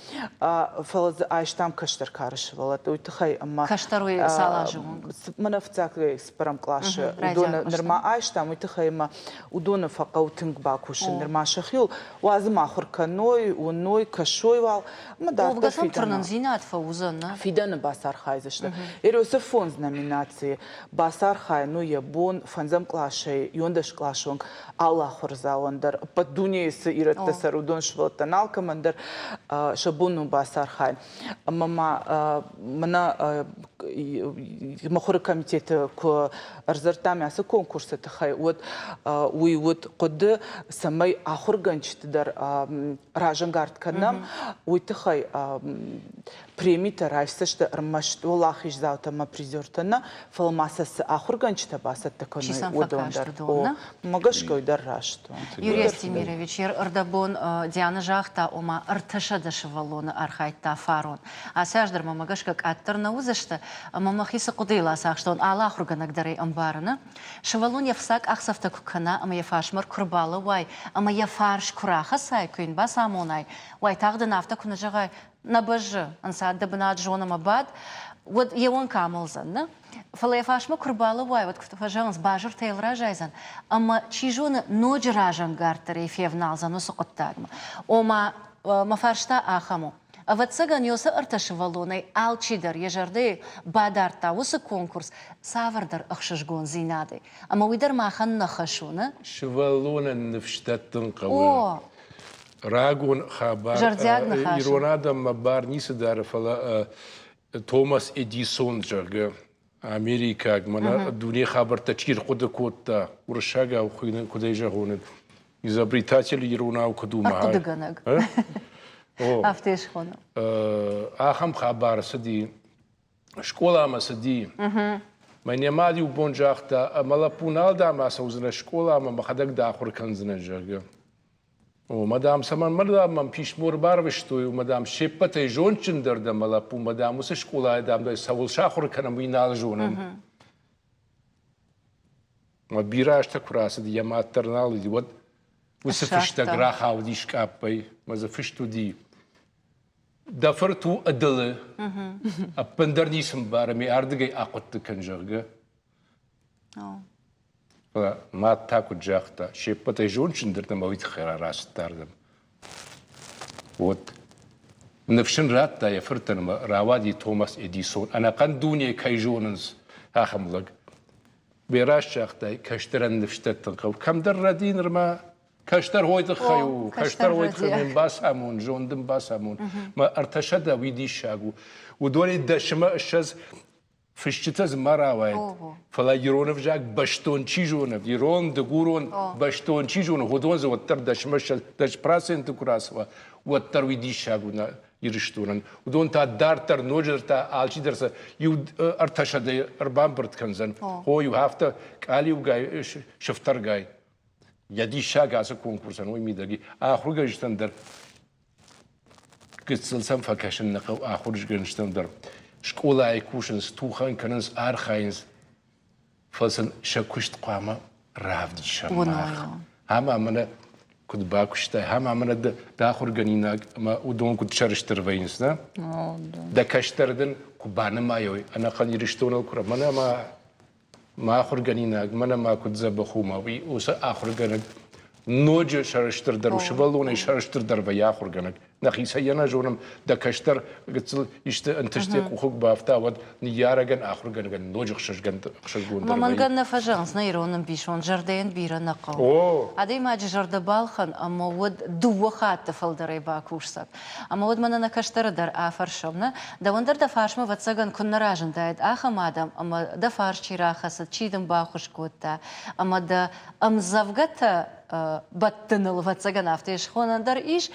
Фӕлӕ дзы айстам кӕстӕр кары сывӕллӕтты, уый тыххӕй ӕмӕ... Кӕстӕр уый цал азы онг? Мӕнӕ фыццаг цыппӕрӕм къласы уыдоны нырма айстам, уый тыххӕй ӕмӕ уыдоны фӕхъӕуы тынг бакусын. Нырма сӕхиуыл уадзы ма ахуыр кӕной, уыной, кӕсой уал. Ӕмӕ дарддӕр фидӕны... тырнындзинад фӕуыдзӕн, нӕ? Фидӕны бацархайдзысты. Еросы фондз номинацийы бацархайын у йӕ бон фӕндзӕм къласӕй иуӕндӕс къласы онг алы ахуырдзауӕн дӕр, ӕппӕт дунейы цы ирӕттӕ цӕры, уыдон сывӕллӕттӕн алкӕмӕн дӕр сӕ бон у бацархайын. Ӕмӕ ма мӕнӕ мыхуыры комитеты куы ӕрдзырдтам ацы конкурсы тыххӕй, уӕд уый уыд хъуыды, цӕмӕй ахуыргӕнджыты дӕр разӕнгард кӕнӕм, уый тыххӕй премитӕ райсдзысты ӕрмӕст уӕлахиздзаутӕ ӕмӕ призертӕ нӕ, фӕлӕ ма сӕ цы ахуыргӕнджытӕ бацӕттӕ кӕной, уыдон дӕр. Мӕ гӕсгӕ дӕр раст у. Юрий Астемирович, ӕрдӕбон Диана загъта, ома 300 сывӕллоны архайдта фарон. Ацы аз дӕр мӕ гӕсгӕ къаддӕр нӕ уыдзысты, ӕмӕ мӕхи цы хъуыдыйыл ацахстон, алы ахуыргӕнӕг дӕр ӕй ӕмбары, Сывӕллон йӕ фыццаг къахдзӕфтӕ куы кӕна ӕмӕ йӕ фарсмӕ куы рбалӕууай ӕмӕ йӕ фарс куы рахӕцай, куы йын бацамонай, уайтагъд ын афтӕ куы нӕ зӕгъай, нӕ бӕззы, ӕнцад дӕ бынат зон ӕмӕ бад, уӕд йе уӕнг амӕлдзӕн, нӕ? Фӕлӕ йӕ фарсмӕ куы рбалӕууай, уӕд куыд фӕзӕгъынц, базыртӕ йыл разайдзӕн, ӕмӕ, чи зоны, ноджы разӕнгарддӕрӕй февналдзӕн уыцы хъуыддагмӕ. Ома, мӕ фарста ахӕм у. Ӕвӕццӕгӕн, уыцы ӕртӕ сывӕллонӕй алчидӕр йӕ зӕрдӕйы бадардта уыцы конкурс цавӕрдӕр ӕхсызгондзинадӕй. Ӕмӕ уый дӕр махӕн нӕ хӕс у, нӕ? Сывӕллонӕн ныфс дӕттын хъӕуы. О! Рагон хабар ирон адӕммӕ бар ницы дары, фӕлӕ Томас Эдисон, зӕгъгӕ, америкаг, мӕнӕ дуне хабӕрттӕ чи рхъуыды кодта, уырыссагау куыдӕй зӕгъон, изобретатель иронау куыд у? Ӕрхъуыдыгӕнӕг. Афтӕ схонӕм. Ахӕм хабар цыди, скъоламӕ цыди. Мӕнӕ мад иу бон загъта, ӕмӕ лӕппу нал дам ацӕудзынӕ скъоламӕ, мӕхӕдӕг дӕ ахуыр кӕндзынӕн, зӕгъгӕ. О, мадам, цӕмӕн мадам мӕм писмо ӕрбарвыстой, мадам, се ппӕтӕй зондджындӕр дӕ мӕ лӕппу, мадам, уыцы скъолайы, дам, цӕуыл сахуыр кӕнӕм, уый нал зонӕм. Мӕ бирӕ азтӕ куы рацыд, йӕ мад дӕр нал уыди, уӕд уыцы фыстӕг рахауди скъаппӕй, мӕ дзы фыст уыди, дӕ фырт у ӕдылы, ӕппындӕр ницы мбары, ме ардыгӕй ахъуыдты кӕн, зӕгъгӕ. Фӕлӕ мад та куыд загъта, се ппӕтӕй зондджындӕр ӕмӕ уый тыххӕй рацыдтӕ ардӕм. Вот ныфс ын радта йӕ фыртӕн ӕмӕ рауади Томас Эдисон, ӕнӕхъӕн дуне кӕй зонынц, ахӕм лӕг. Раст загътай, кӕстӕрӕн ныфс дӕттын хъӕуы. Кӕмдӕр рӕди нырма кӕстӕр хой тыххӕй у, кӕстӕр хой тыххӕй мын бацамон, зонд ын бацамон. Мӕ 300 уый диссаг у. Уыдонӕй дӕсмӕ ссӕдз фысджытӕ дзы ма рауайӕд, фӕлӕ ирон ӕвзаг бӕстон чи зоны, ирон, дыгурон бӕстон чи зоны, уыдон дзы уӕддӕр дӕсмӕ 10% куы рацӕуа, уӕддӕр уый диссаг у нӕ Ирыстонӕн. Уыдон та дарддӕр ноджыдӕр та алчидӕр сӕ иу ӕртӕсӕдӕй ӕрбамбырд кӕндзӕн. О, иу афтӕ къалиугай, сыфтӕргай. Йӕ диссаг ацы конкурсӕн уый мидӕг и. Ахуыргӕнджытӕн дӕр Гыццыл сӕм фӕкӕсын нӕ хъӕуы ахуыргӕнджытӕм дӕр. Скъолайы кусынц, тухӕн кӕнынц, архайынц, фӕлӕ сын сӕ куыст хъуамӕ равдисӕм мах. Ӕмӕ мӕнӕ куыд бакуыстай, ӕмӕ мӕнӕ дӕ ахуыргӕнинаг ӕмӕ уыдон куыд сӕрыстыр вӕййынц, нӕ? Дӕ кӕстӕр дын куы банымайой, ӕнӕхъӕн Ирыстоныл куы мӕнӕ ма мӕ ахуыргӕнинаг, мӕнӕ ма куыд дзӕбӕх у мӕ уый уыцы ахуыргӕнӕг ноджы сӕрыстырдӕр у, сывӕллонӕй сӕрыстырдӕр вӕййы ахуыргӕнӕг. Нӕхицӕй йӕ нӕ зонӕм, дӕ кӕстӕр гыццыл исты ӕнтыст йӕ къухы куы бафта, уӕд ныййарӕгӕн, ахуыргӕнӕгӕн ноджы ӕхсызгондӕр Мӕнгӕн нӕ фӕзӕгъынц нӕ ирон ӕмбисонд, зӕрдӕйӕн бирӕ нӕ хъӕуы. Адӕймаджы зӕрдӕ балхӕн ӕмӕ уӕд дыууӕ хатты фылдӕрӕй бакусдзӕн. Ӕмӕ уӕд мӕнӕ нӕ кӕстӕры дӕр афӕрсӕм, нӕ? Дӕуӕн дӕр дӕ фарсмӕ, ӕвӕццӕгӕн, куыннӕ разындаид ахӕм адӕм, ӕмӕ дӕ фарс чи рахӕцыд, чи дын баххуыс кодта, ӕмӕ дӕ ӕмдзӕвгӕтӕ бӕттыныл, ӕвӕццӕгӕн, афтӕ схонӕн дӕр ис,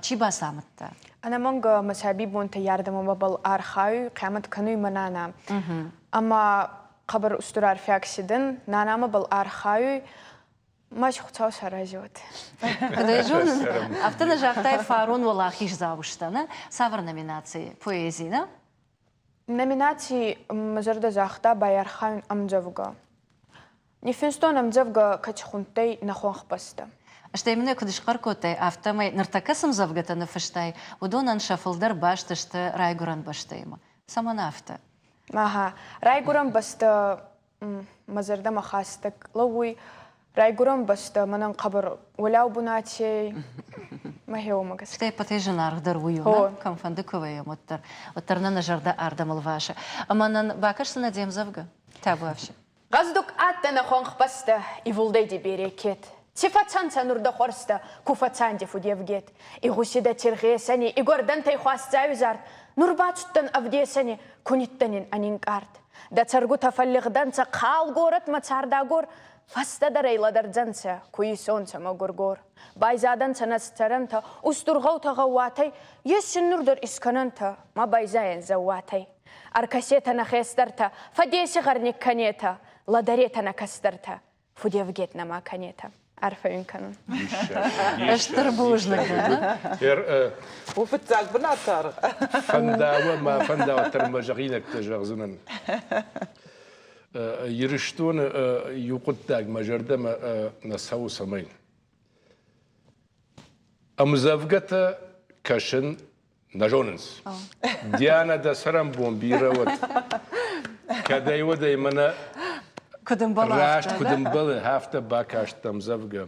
чи бацамыдта? Ӕнӕмӕнгӕ мӕ сабийбонтӕ ярдӕмӕ мӕбӕл архайуй, хъиамӕт кӕнуй мӕ нана. Ӕма хъӕбӕр устур арфиаг си дӕн, нана мӕбӕл архайуй, Ма Хуыцау саразӕд. Куыд ӕй зонын, афтӕ нӕ загътай фарон уӕлахиздзау сты, нӕ? Цавӕр номинацийы? Поэзи, нӕ? Номинаци мӕ зӕрдӕ загъта байархайун ӕмдзӕвгӕ. Ниффинстон ӕмдзӕвгӕ кӕд хундтӕй нӕ хуӕнхбӕстӕ. Стӕй мын ӕй куыд схъӕр кодтай, афтӕмӕй ныртӕккӕ цы ӕмдзӕвгӕтӕ ныффыстай, уыдонӕн сӕ фылдӕр баст сты райгуырӕн бӕстӕимӕ. Цӕмӕн афтӕ? Аха, райгуырӕн бӕстӕ мӕ зӕрдӕмӕ хӕстӕг лӕууй. Райгуырӕн бӕстӕ мӕнӕн хъӕбӕр уӕлиау бунатӕй мӕхе уомӕ гӕсгӕ. Стӕй ӕппӕтӕй зынаргъдӕр уый у, нӕ? Кӕмфӕнды куы вӕййӕм, уӕддӕр. Уӕддӕр нӕ нӕ зӕрдӕ ардӕм ӕлвасы. Ӕмӕ нын бакӕсдзынӕ де мдзӕвгӕ? Табуафси. Гъӕздуг адтӕн нӕ хуӕнхбӕстӕ, ивулдӕй ди берекет. Ци фӕцӕнцӕ нур дӕ хуӕрзтӕ, ку фӕцан ди фудевгет. Игъусидӕ циргъесӕни, игуӕрдӕнтӕй хуасдзауи зард. Нур бацудтӕн ӕвдесӕни, ку ниттӕн ин ӕнинкъард. Дӕ цӕргутӕ фӕллигъдӕнцӕ хъал горӕтмӕ цардагор, Фӕстӕдӕр ӕй лӕдӕрдзӕнцӕ, ку исонцӕ мӕгургор. Байзадӕнцӕ нӕ цӕрӕнтӕ, устур гъӕутӕ гъӕууатӕй, ес син нур дӕр искӕнӕнтӕ, ма байзайӕн зӕууатӕй. Ӕркӕсетӕ нӕ хестӕртӕ, фӕдеси гъӕр никкӕнетӕ, лӕдӕретӕ нӕ кӕстӕртӕ, фудевгет нӕма кӕнетӕ. Арфӕ уин кӕнун. Стыр бузныг дӕн. У фыццаг бынат аргъ. Фӕндауа ма фӕндауа дӕр мӕ зӕгъинӕгтӕ зӕгъдзынӕн. Ирыстоны иу хъуыддаг мӕ зӕрдӕмӕ нӕ цӕуы, цӕмӕй ӕмдзӕвгӕтӕ кӕсын нӕ зонынц. Диана, дӕ цӕрӕнбон бирӕ уӕд. Кӕдӕй-уӕдӕй мӕнӕ куыд ӕмбӕлы, раст куыд ӕмбӕлы, афтӕ бакаст ӕмдзӕвгӕ.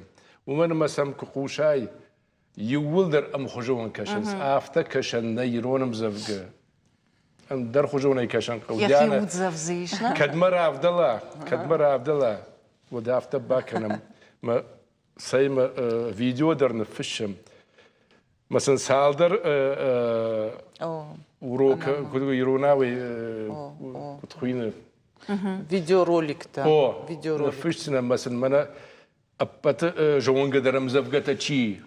Уымӕн ӕмӕ сӕм куы хъусай, иууылдӕр ӕмхуызон кӕсынц. Афтӕ кӕсӕн нӕ ирон ӕмдзӕвгӕ. Ӕндӕрхуызонӕй кӕсӕн хъӕуы. Йӕхи уддзӕф дзы ис, нӕ? Кӕд мӕ равдӕла, кӕд мӕ равдӕла, уӕд афтӕ бакӕнӕм. Мӕ цӕй мӕ видео дӕр ныффыссӕм. Мӕ сын цалдӕр урокы, куыд иронауӕй куыд хуыйны? Видеороликтӕ. О, ныффысдзынӕн мӕ сын мӕнӕ ӕппӕты зонгӕдӕр ӕмдзӕвгӕтӕ чи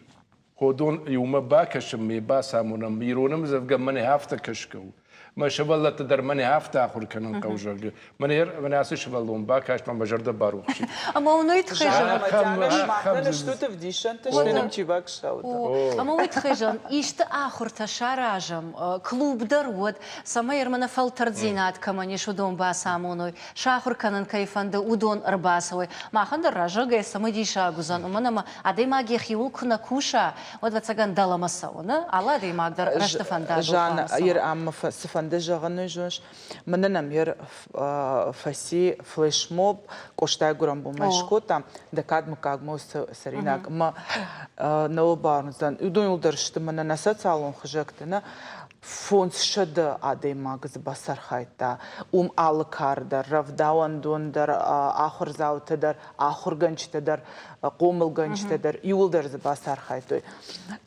ходон иумӕ бакӕсын, ме бацамонӕм, ирон ӕмдзӕвгӕ мӕнӕ афтӕ кӕсгӕ у. Мӕ сывӕллӕтты дӕр мӕнӕ афтӕ ахуыр кӕнын хъӕуы, зӕгъгӕ. Мӕнӕ мӕнӕ ацы сывӕллон бакаст, мӕ зӕрдӕ барухс. Ӕмӕ уын уый тыххӕй зӕгъын. Стут ӕвдисӕнтӕ, стӕй нӕм чи баксауд. Ӕмӕ уый тыххӕй зӕгъын, исты ахуыртӕ саразӕм, клуб дӕр уӕд, цӕмӕй ӕрмӕ фӕлтӕрддзинад кӕмӕн ис, уыдон бацамоной, сахуыр кӕнын кӕй фӕнды, уыдон ӕрбацӕуой. Махӕн дӕр разӕггӕй цымыдисаг уыдзӕн, уымӕн ӕмӕ адӕймаг йӕхиуыл куы нӕ куса, уӕд, ӕвӕццӕгӕн, дӕлӕмӕ цӕуы, нӕ? Алы адӕймаг дӕр рӕзты фӕндагыл Жанна, ер ӕм цыфӕнды зӕгъын уый зоныс, мӕнӕн ӕм ер фӕци флешмоб Къостайы гуырӕн бонмӕ скодтам, дӕ кад мыггагмӕ цӕринаг ӕмӕ нӕ бауырндзӕн. Уыдон иуылдӕр сты мӕнӕ нӕ социалон хызӕгты, нӕ 500 адӕймаг дзы бацархайдта. Уым алы кар дӕр, рӕвдауӕндон дӕр, ахуырдзаутӕ дӕр, ахуыргӕнджытӕ дӕр, хъомылгӕнджытӕ дӕр, иууылдӕр дзы бацархайдтой.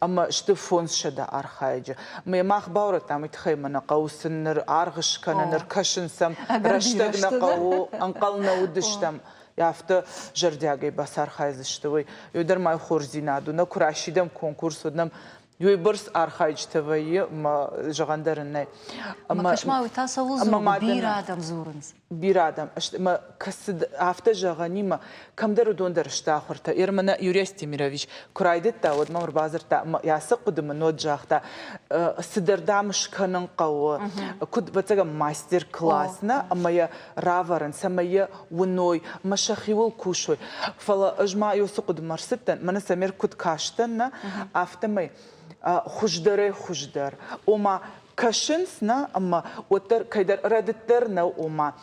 Ӕмӕ сты 500 архайӕджы. Мӕ мах баурӕдтам, уый тыххӕй мӕ нӕ хъӕуы сын ныр аргъ скӕнын, ӕркӕсын сӕм, рӕстӕг нӕ хъӕуы, ӕнхъӕл нӕ уыдыстӕм. Афтӕ зӕрдиагӕй бацархайдзысты, уый. Уый дӕр ма хорздзинад у. Нӕ куы расидӕм конкурс, уӕд нӕм уыйбӕрц архайджытӕ вӕййы, ӕмӕ зӕгъӕн дӕр ын нӕй. Ӕмӕ кӕс-ма, уый та цӕуыл дзуры? Бирӕ адӕм дзурынц. Бирӕ адӕм. Ӕмӕ афтӕ зӕгъӕнимӕ, кӕмдӕр уыдон дӕр сты ахуыртӕ. Ермӕнӕ Юрий Астемирович куы райдыдта, уӕд мӕм ӕрбадзырдта, ӕмӕ ацы хъуыды мын уӕд загъта, цыдӕр, дам, скӕнын хъӕуы, куыд, ӕвӕццӕгӕн, мастер-класс, нӕ, ӕмӕ йӕ равӕрын, цӕмӕй йӕ уыной, мӕ сӕхиуыл кусой. Фӕлӕ ӕз ма уыцы хъуыдымӕ ӕрцыдтӕн, мӕнӕ Самир куыд кастӕн, нӕ, афтӕмӕй хуыздӕрӕй хуыздӕр. Ома, кӕсынц, нӕ, ӕмӕ уӕддӕр кӕйдӕр рӕдыд дӕр нӕу, ома.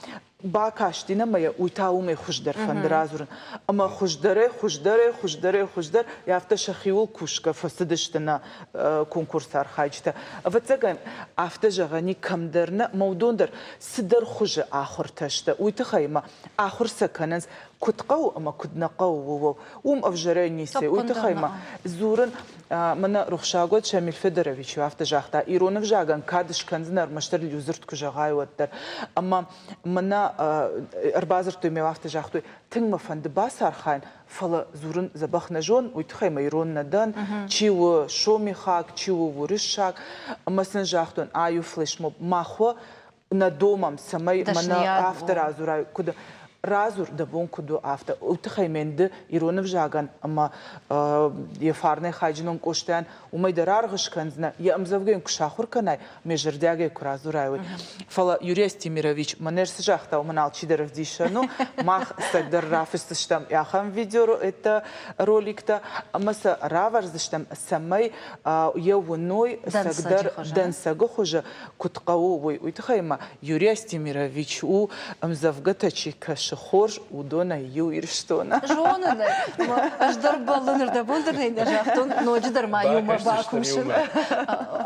Бакасти ӕмӕ йӕ уый та уымӕй хуыздӕр фӕнды радзурын. Ӕмӕ хуыздӕрӕй, хуыздӕрӕй, хуыздӕрӕй, хуыздӕр, афтӕ сӕхиуыл кусгӕ фӕцыдысты нӕ конкурсы архайджытӕ. Ӕвӕццӕгӕн, афтӕ зӕгъӕн и кӕмдӕр нӕ, ӕмӕ уыдон дӕр цыдӕр хуызы ахуыртӕ сты. Уый тыххӕй ӕмӕ ахуыр сӕ кӕнынц, куыд хъӕуы ӕмӕ куыд нӕ хъӕуы, ууыл. Уым ӕвзӕрӕй ницы. Уый тыххӕй ма дзурын, мӕнӕ рухсагуӕт Шамиль Федорович афтӕ загъта, ирон ӕвзагӕн кад скӕндзынӕ ӕрмӕстдӕр иу дзырд куы зӕгъай, уӕддӕр. Ӕмӕ мӕнӕ ӕрбадзырдтой мӕ афтӕ загътой, тынг мӕ фӕнды бацархайын, фӕлӕ дзурын дзӕбӕх нӕ зон, уый тыххӕй мӕ ирон нӕ дӕн, чи у сомихаг, чи у уырыссаг. Ӕмӕ сын загътон, ай у флешмоб, мах уӕ нӕ домӕм, цӕмӕй мӕнӕ афтӕ радзурай, куыд радзур, дӕ бон куыд у, афтӕ. Уый тыххӕй мӕн ды ирон ӕвзагӕн ӕмӕ йӕ фарнӕй хайджынон Къостайӕн уымӕй дӕр аргъ скӕндзынӕ, йӕ ӕмдзӕвгӕ йын куы сахуыр кӕнай, ме зӕрдиагӕй куы радзурай, уый. Фӕлӕ Юрий Астемирович мӕнӕ цы загъта, уымӕн алчидӕр ӕвдисӕн у. Мах цӕгдӕр рафысдзыстӕм ахӕм видеороликтӕ ӕмӕ сӕ равӕрдзыстӕм, цӕмӕй йӕ уыной цӕгдӕр дӕнцӕгы хуызы куыд хъӕуы, уый. Уый тыххӕй ма Юрий Астемирович у, ӕмдзӕвгӕтӕ чи кӕсы хорз, уыдонӕй иу Ирыстоны. Зонын ӕй. Ӕз дӕр бӕллын, ӕрдӕбон дӕр нӕ загътон, ноджыдӕр ма иумӕ бакусын.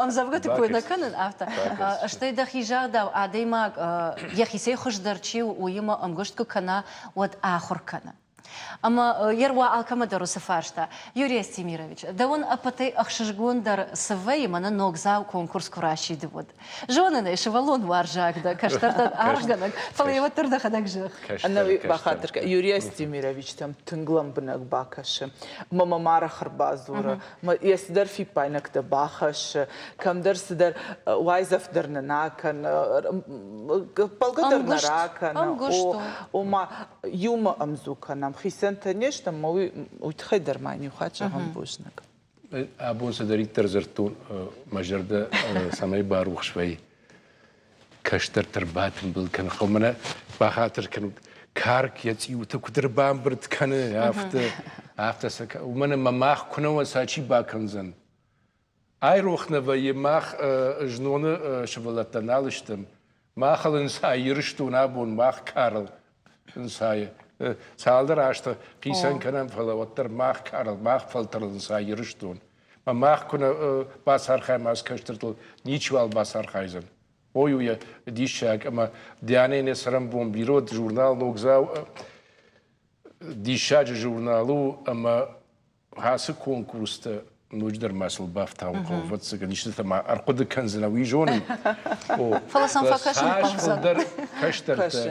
Ӕмдзӕвгӕты кой нӕ кӕнын, афтӕ. Стӕй дӕхи загъдау, адӕймаг йӕхицӕй хуыздӕр чи у, уыимӕ ӕмгуыст куы кӕна, уӕд ахуыр кӕны. Ӕмӕ йе руа алкӕмӕ дӕр уыцы фарста. Юрий Астемирович, дӕуӕн ӕппӕтӕй ӕхсызгондӕр цы вӕййы, мӕнӕ ногдзау конкурс куы расиды, уӕд? Зонын ӕй, сывӕллон уарзаг дӕ, кӕстӕртӕн аргъгӕнӕг, фӕлӕ йӕ уӕддӕр дӕхӕдӕг зӕгъ. Ӕнӕуи бахатыр кӕн, Юрий Астемировичтӕм тынг лӕмбынӕг бакӕсы, ӕмӕ мӕм арӕх ӕрбадзуры, йӕ цыдӕр фиппаинӕгтӕ бахӕссы, кӕмдӕр цыдӕр уайдзӕф дӕр нын акӕны, ппӕлгӕ дӕр нӕ ракӕны. Ома, иумӕ ӕмдзу кӕнӕм, хицӕнтӕ не стӕм, ӕмӕ уый уый тыххӕй дӕр ма иу хатт зӕгъӕм бузныг. Абон цыдӕриддӕр дзырдтон, мӕ зӕрдӕ цӕмӕй барухс вӕййы, кӕстӕртӕ ӕрбатымбыл кӕны, мӕнӕ бахатыр кӕнут, карк йӕ цъиутӕ куыд ӕрбамбырд кӕны, афтӕ, афтӕ сӕ, уымӕн ӕмӕ мах куы нӕ уӕ сӕ чи бакӕндзӕн? Айрох нӕ вӕййы, мах зноны сывӕллӕттӕ нал стӕм. Махыл ӕнцайы Ирыстон абон, мах карыл ӕнцайы. Цалдӕр азты хицӕн кӕнӕм, фӕлӕ уӕддӕр мах карыл, мах фӕлтӕрыл ӕнцайы Ирыстон. Ӕмӕ мах куы нӕ бацархайӕм ацы кӕстӕртыл, ничиуал бацархайдзӕн. Ой, у йӕ диссаг ӕмӕ Дианӕ нӕ цӕрӕнбон бирӕ уыд журнал Ногдзау диссаджы журнал у ӕмӕ ацы конкурстӕ ноджыдӕр ма сыл бафтауын хъӕуы, ӕвӕццӕгӕн, истытӕ ма ӕрхъуыды кӕндзынӕ, уый зонын. Фӕлӕ сӕм фӕкӕсын хъӕудзӕн. Фылдӕр кӕстӕртӕ,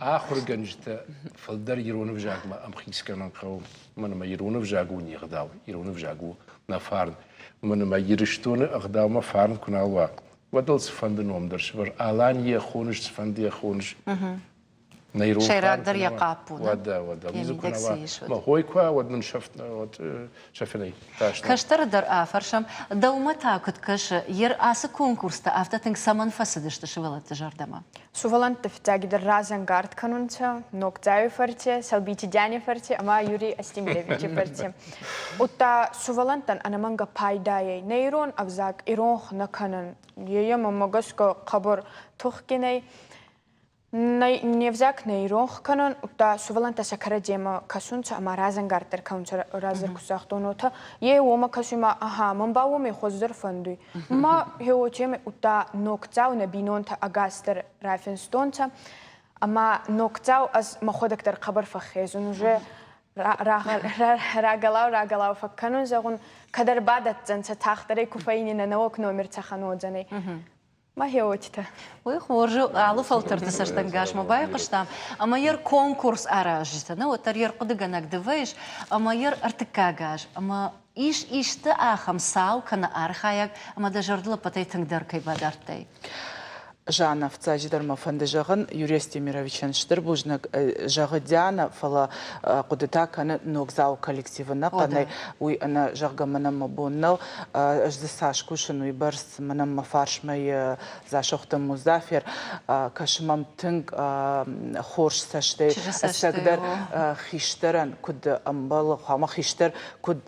ахуыргӕнджытӕ фылдӕр ирон ӕвзагмӕ ӕмхиц кӕнын хъӕуы. Уымӕн ӕмӕ ирон ӕвзаг у не гъдау, ирон ӕвзаг у нӕ фарн. Уымӕн ӕмӕ Ирыстоны ӕгъдаумӕ фарн куы нал уа, уӕд ыл цыфӕнды ном дӕр сӕвӕр. Аланийӕ хоныс, цыфӕндыйӕ хоныс. Нӕ ирон Сӕйрагдӕр йӕ хъапп у. Уӕдӕ, уӕдӕ. Уый дзы куы нӕ уа. Мӕ хой куы уа, уӕд мын сӕфт, сӕфынӕй тас нӕу. Кӕстӕры дӕр афӕрсӕм, дӕумӕ та куыд кӕсы, ер ацы конкурстӕ афтӕ тынг цӕмӕн фӕцыдысты сывӕллӕтты зӕрдӕмӕ? Сувӕллӕнтти фиццагидӕр разӕнгард кӕнунцӕ Ногдзауи фӕрци, Сӕлбити Диани фӕрци ӕма Юрий Астемировичи фӕрци. Удта сувӕллӕнттӕн ӕнӕмӕнгӕ пайдайӕй нӕ ирон ӕвзаг иронх нӕ кӕнӕн. Е мӕмӕ гӕсгӕ хъӕбӕр тухгин ӕй. Не взаг нӕ иронх кӕнӕн, удта сувӕллӕнттӕ сӕ кӕрӕдземӕ кӕсунцӕ ӕма разӕнгарддӕр кӕнунцӕ раздӕр ку загътон, уотӕ. Е уомӕ кӕсуй ма, аха, мӕн ба уомӕй хуӕздӕр фӕндуй. Ма гье уотемӕй удта ногдзау нӕ бийнонтӕ ӕгасдӕр рафинстонцӕ. Ӕма ногдзау ӕз мӕхуӕдӕг дӕр хъӕбӕр фӕххезун уже рагалау рагалау фӕккӕнун, зӕгъун, кӕдӕр бадӕтдзӕнцӕ, тагъддӕрӕй ку фӕййининӕ нӕуӕг номер цӕхӕн уодзӕнӕй. Мӕхеуотитӕ. Уый хорз у, алы фӕлтӕрты цӕстӕнгасмӕ байхъуыстам. Ӕмӕ йӕ конкурс аразджытӕ, нӕ уӕддӕр йе рхъуыдыгӕнӕг дывӕйыс, ӕмӕ йӕ ӕртыккаг аз. Ӕмӕ ис исты ахӕм цау кӕнӕ архайӕг, ӕмӕ дӕ зӕрдыл ӕппӕтӕй тынгдӕр кӕй бадардтай? Жанна, фыццаджыдӕр мӕ фӕнды зӕгъын, Юрий Астемировичӕн стыр бузныг зӕгъы Диана, фӕлӕ хъуыдытӕ кӕны ногдзау коллективы нӕхъӕнӕй. Уый ӕнӕ зӕгъгӕ мӕнӕн мӕ бон нӕу. Ӕз дзы цас кусын, уый бӕрц мӕнӕн мӕ фарсмӕ йӕ Дзасохты Музафер кӕсы мӕм тынг хорз цӕстӕй, ӕцӕгдӕр хистӕрӕн куыд ӕмбӕлы, хъуамӕ хистӕр куыд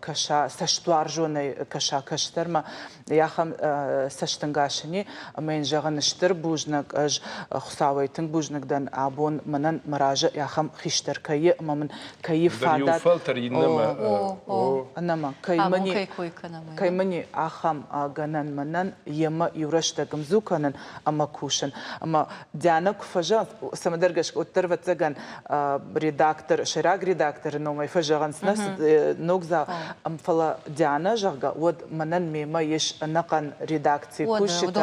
кӕса, цӕстуарзонӕй кӕса кӕстӕрмӕ, ахӕм цӕстӕнгас ын и, ӕмӕ йын зӕгъ. зӕгъын стыр бузныг. Ӕз Хуыцауӕй тынг бузныг дӕн, абон мӕнӕн мӕ разы ахӕм хистӕр кӕй и ӕмӕ мын кӕй фадат. Иу фӕлтӕр иннӕмӕ. Ӕнӕмӕ кӕй мын кӕй мын и ахӕм гӕнӕн мӕнӕн йемӕ иу рӕстӕг ӕмдзу кӕнын ӕмӕ кусын. Ӕмӕ Дианӕ куы фӕзӕгъынц, цӕмӕдӕр гӕсгӕ уӕддӕр, ӕвӕццӕгӕн, редактор, сӕйраг редакторы номӕй фӕзӕгъынц нӕ ногдзау, фӕлӕ Дианӕ, зӕгъгӕ, уӕд мӕнӕн мемӕ ис ӕнӕхъӕн редакцийы кусджытӕ,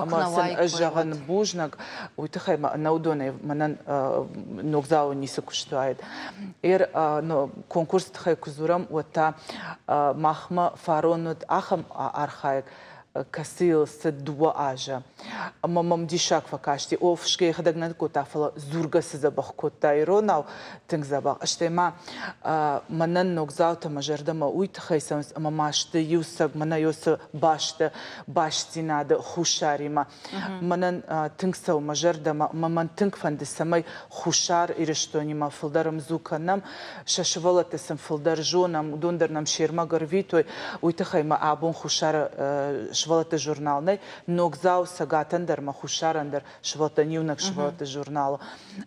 ӕмӕ сын ӕз зӕгъын бузныг, уый тыххӕй мӕ ӕнӕ уыдонӕй мӕнӕн ногдзауы ницы куыст уаид. Эр конкурсы тыххӕй куы дзурӕм, уӕд та махмӕ фарон уыд ахӕм архайӕг, кӕцыйыл цыд дыууӕ азы. Ӕмӕ мӕм диссаг фӕкасти, о, фысгӕ йӕхӕдӕг нӕ кодта, фӕлӕ дзургӕ цы дзӕбӕх кодта иронау, тынг дзӕбӕх. Стӕй ма мӕнӕн ногдзаутӕ мӕ зӕрдӕмӕ уый тыххӕй цӕуынц, ӕмӕ ма сты иу цӕг, мӕнӕ уыцы бӕсты бастдзинады хуссаримӕ. Мӕнӕн тынг цӕуы мӕ зӕрдӕмӕ ӕмӕ мӕн тынг фӕнды, цӕмӕй Хуссар Ирыстонимӕ фылдӕр ӕмдзу кӕнӕм, сӕ сывӕллӕтты сын фылдӕр зонӕм, уыдон дӕр нӕм се рмӕг ӕрвитой. Уый тыххӕй мӕ абон Хуссары сывӕллӕтты журнал нӕй. Ногдзау Цӕгатӕн дӕр мӕ Хуссарӕн дӕр сывӕллӕттӕн иунӕг сывӕллӕтты журнал.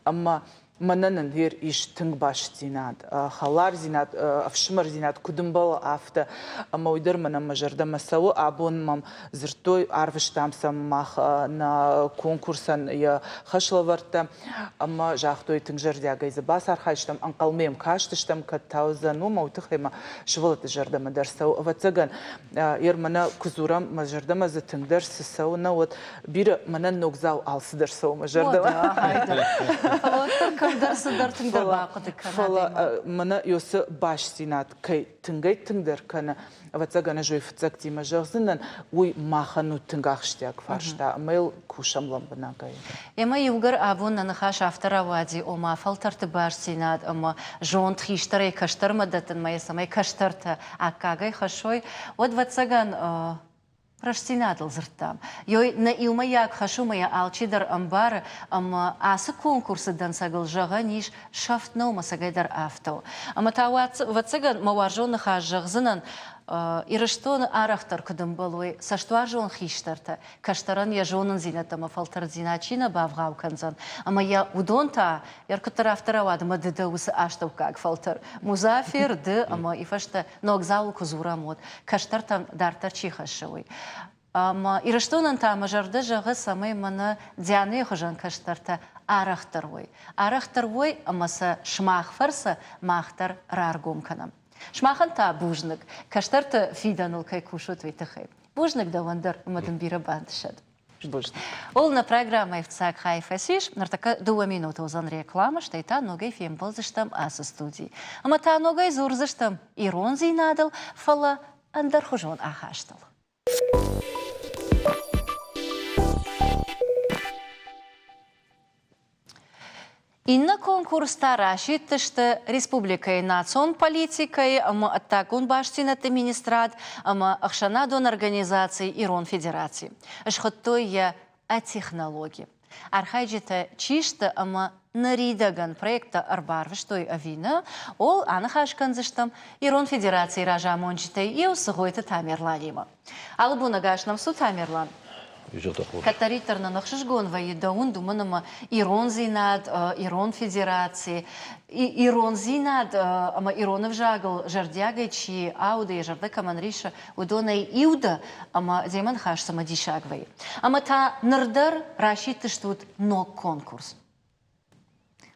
Ӕмӕ мӕнӕн ӕндӕр ис тынг бастдзинад, хӕлардзинад, ӕфсымӕрдзинад, куыд ӕмбӕлы, афтӕ. Ӕмӕ уый дӕр мӕнӕн мӕ зӕрдӕмӕ цӕуы. Абон мӕм дзырдтой, арвыстам сӕм мах нӕ конкурсӕн йӕ хӕслӕвӕрдтӕ ӕмӕ загътой, тынг зӕрдиагӕй дзы бацархайдзыстӕм, ӕнхъӕлмӕ йӕм кастыстӕм, кӕд та уыдзӕн, уымӕ уый тыххӕй мӕ сывӕллӕтты зӕрдӕмӕ дӕр цӕуы. Ӕвӕццӕгӕн, ер мӕнӕ куы дзурӕм, мӕ зӕрдӕмӕ дзы тынгдӕр цы цӕуы, нӕ уӕд бирӕ мӕнӕн ногдзау алцыдӕр цӕуы мӕ зӕрдӕмӕ. Фӕлӕ уӕддӕр кӕмдӕр цыдӕр тынгдӕр бахъуыды кӕн. Фӕлӕ мӕнӕ уыцы бастдзинад кӕй тынгӕй-тынгдӕр кӕны, ӕвӕццӕгӕн ӕз уый фыццӕгтимӕ зӕгъдзынӕн, уый махӕн у тынг ахсджиаг фарста ӕмӕ йыл кусӕм лӕмбынӕгӕй. Ӕмӕ иугӕр абон нӕ ныхас афтӕ рауади, ома фӕлтӕрты бастдзинад ӕмӕ зонд хистӕрӕй кӕстӕрмӕ дӕттынмӕ йӕ цӕмӕй кӕстӕртӕ аккагӕй хӕссой, уӕд, ӕвӕццӕгӕн, рӕстдзинадыл дзырдтам. Ёй, нӕ иумӕйаг хӕс у, мӕ йӕ алчидӕр ӕмбары, ӕмӕ ацы конкурсы дӕнцӕгыл зӕгъӕн ис, сӕфт нӕу мӕ цӕгӕйдӕр афтӕ у. Ӕмӕ та, ӕвӕццӕгӕн, мӕ уарзон ныхас зӕгъдзынӕн, Ирыстоны арӕхдӕр куыд ӕмбӕлой цӕстуарзон хистӕртӕ, кӕстӕрӕн йӕ зонындзинӕдтӕ ӕмӕ фӕлтӕрддзинад чи нӕ бавгъау кӕндзӕн, ӕмӕ йӕ уыдон та, ӕркуыддӕр афтӕ рауад, ӕмӕ ды дӕ уыцы астӕуккаг фӕлтӕр. Музафер, ды ӕмӕ и фӕстӕ ногдзауыл куы дзурӕм, уӕд кӕстӕртӕм дарддӕр чи хӕссы, уый. Ӕмӕ Ирыстонӕн та мӕ зӕрдӕ зӕгъы, цӕмӕй мӕнӕ Дианӕйы хуызӕн кӕстӕртӕ арӕхдӕр уой. Арӕхдӕр уой ӕмӕ сӕ сымах фӕрцы мах дӕр раргом кӕнӕм. Сымахӕн та бузныг, кӕстӕрты фидӕныл кӕй кусут, уый тыххӕй. Бузныг дӕуӕн дӕр ӕмӕ дын бирӕ бантысӕд. Бузныг. Ол нӕ программӕйы фыццаг хай фӕцис. Ныртӕккӕ дыууӕ минуты уыдзӕн рекламӕ, стӕй та ногӕй фембӕлдзыстӕм ацы студийы. Ӕмӕ та ногӕй дзурдзыстӕм ирондзинадыл, фӕлӕ ӕндӕрхуызон ахастыл. Иннӕ конкурс та расидтысты республикӕйы национ политикӕйы ӕмӕ ӕддагон бастдзинӕдты министрад ӕмӕ ӕхсӕнадон организаци Ирон Федераци. Схуыдтой йӕ «Ӕ-технологи». Архайджытӕ чи сты ӕмӕ ныридӕгӕн проекттӕ ӕрбарвыстой ӕви нӕ, ууыл аныхас кӕндзыстӕм Ирон Федерацийы разамонджытӕй иу Цыгъойты Тамерланимӕ. Алы бон ӕгас нӕм цу, Тамерлан. Кӕддӕриддӕр нын ӕхсызгон вӕййы дӕ уынд, уымӕн ӕмӕ ирондзинад, ирон федераци, ирондзинад ӕмӕ ирон ӕвзагыл зӕрдиагӕй чи ауды, йӕ зӕрдӕ кӕмӕн риссы, уыдонӕй иу дӕ, ӕмӕ демӕ ныхас цымыдисаг вӕййы. Ӕмӕ та ныр дӕр расидтыстут ног конкурс.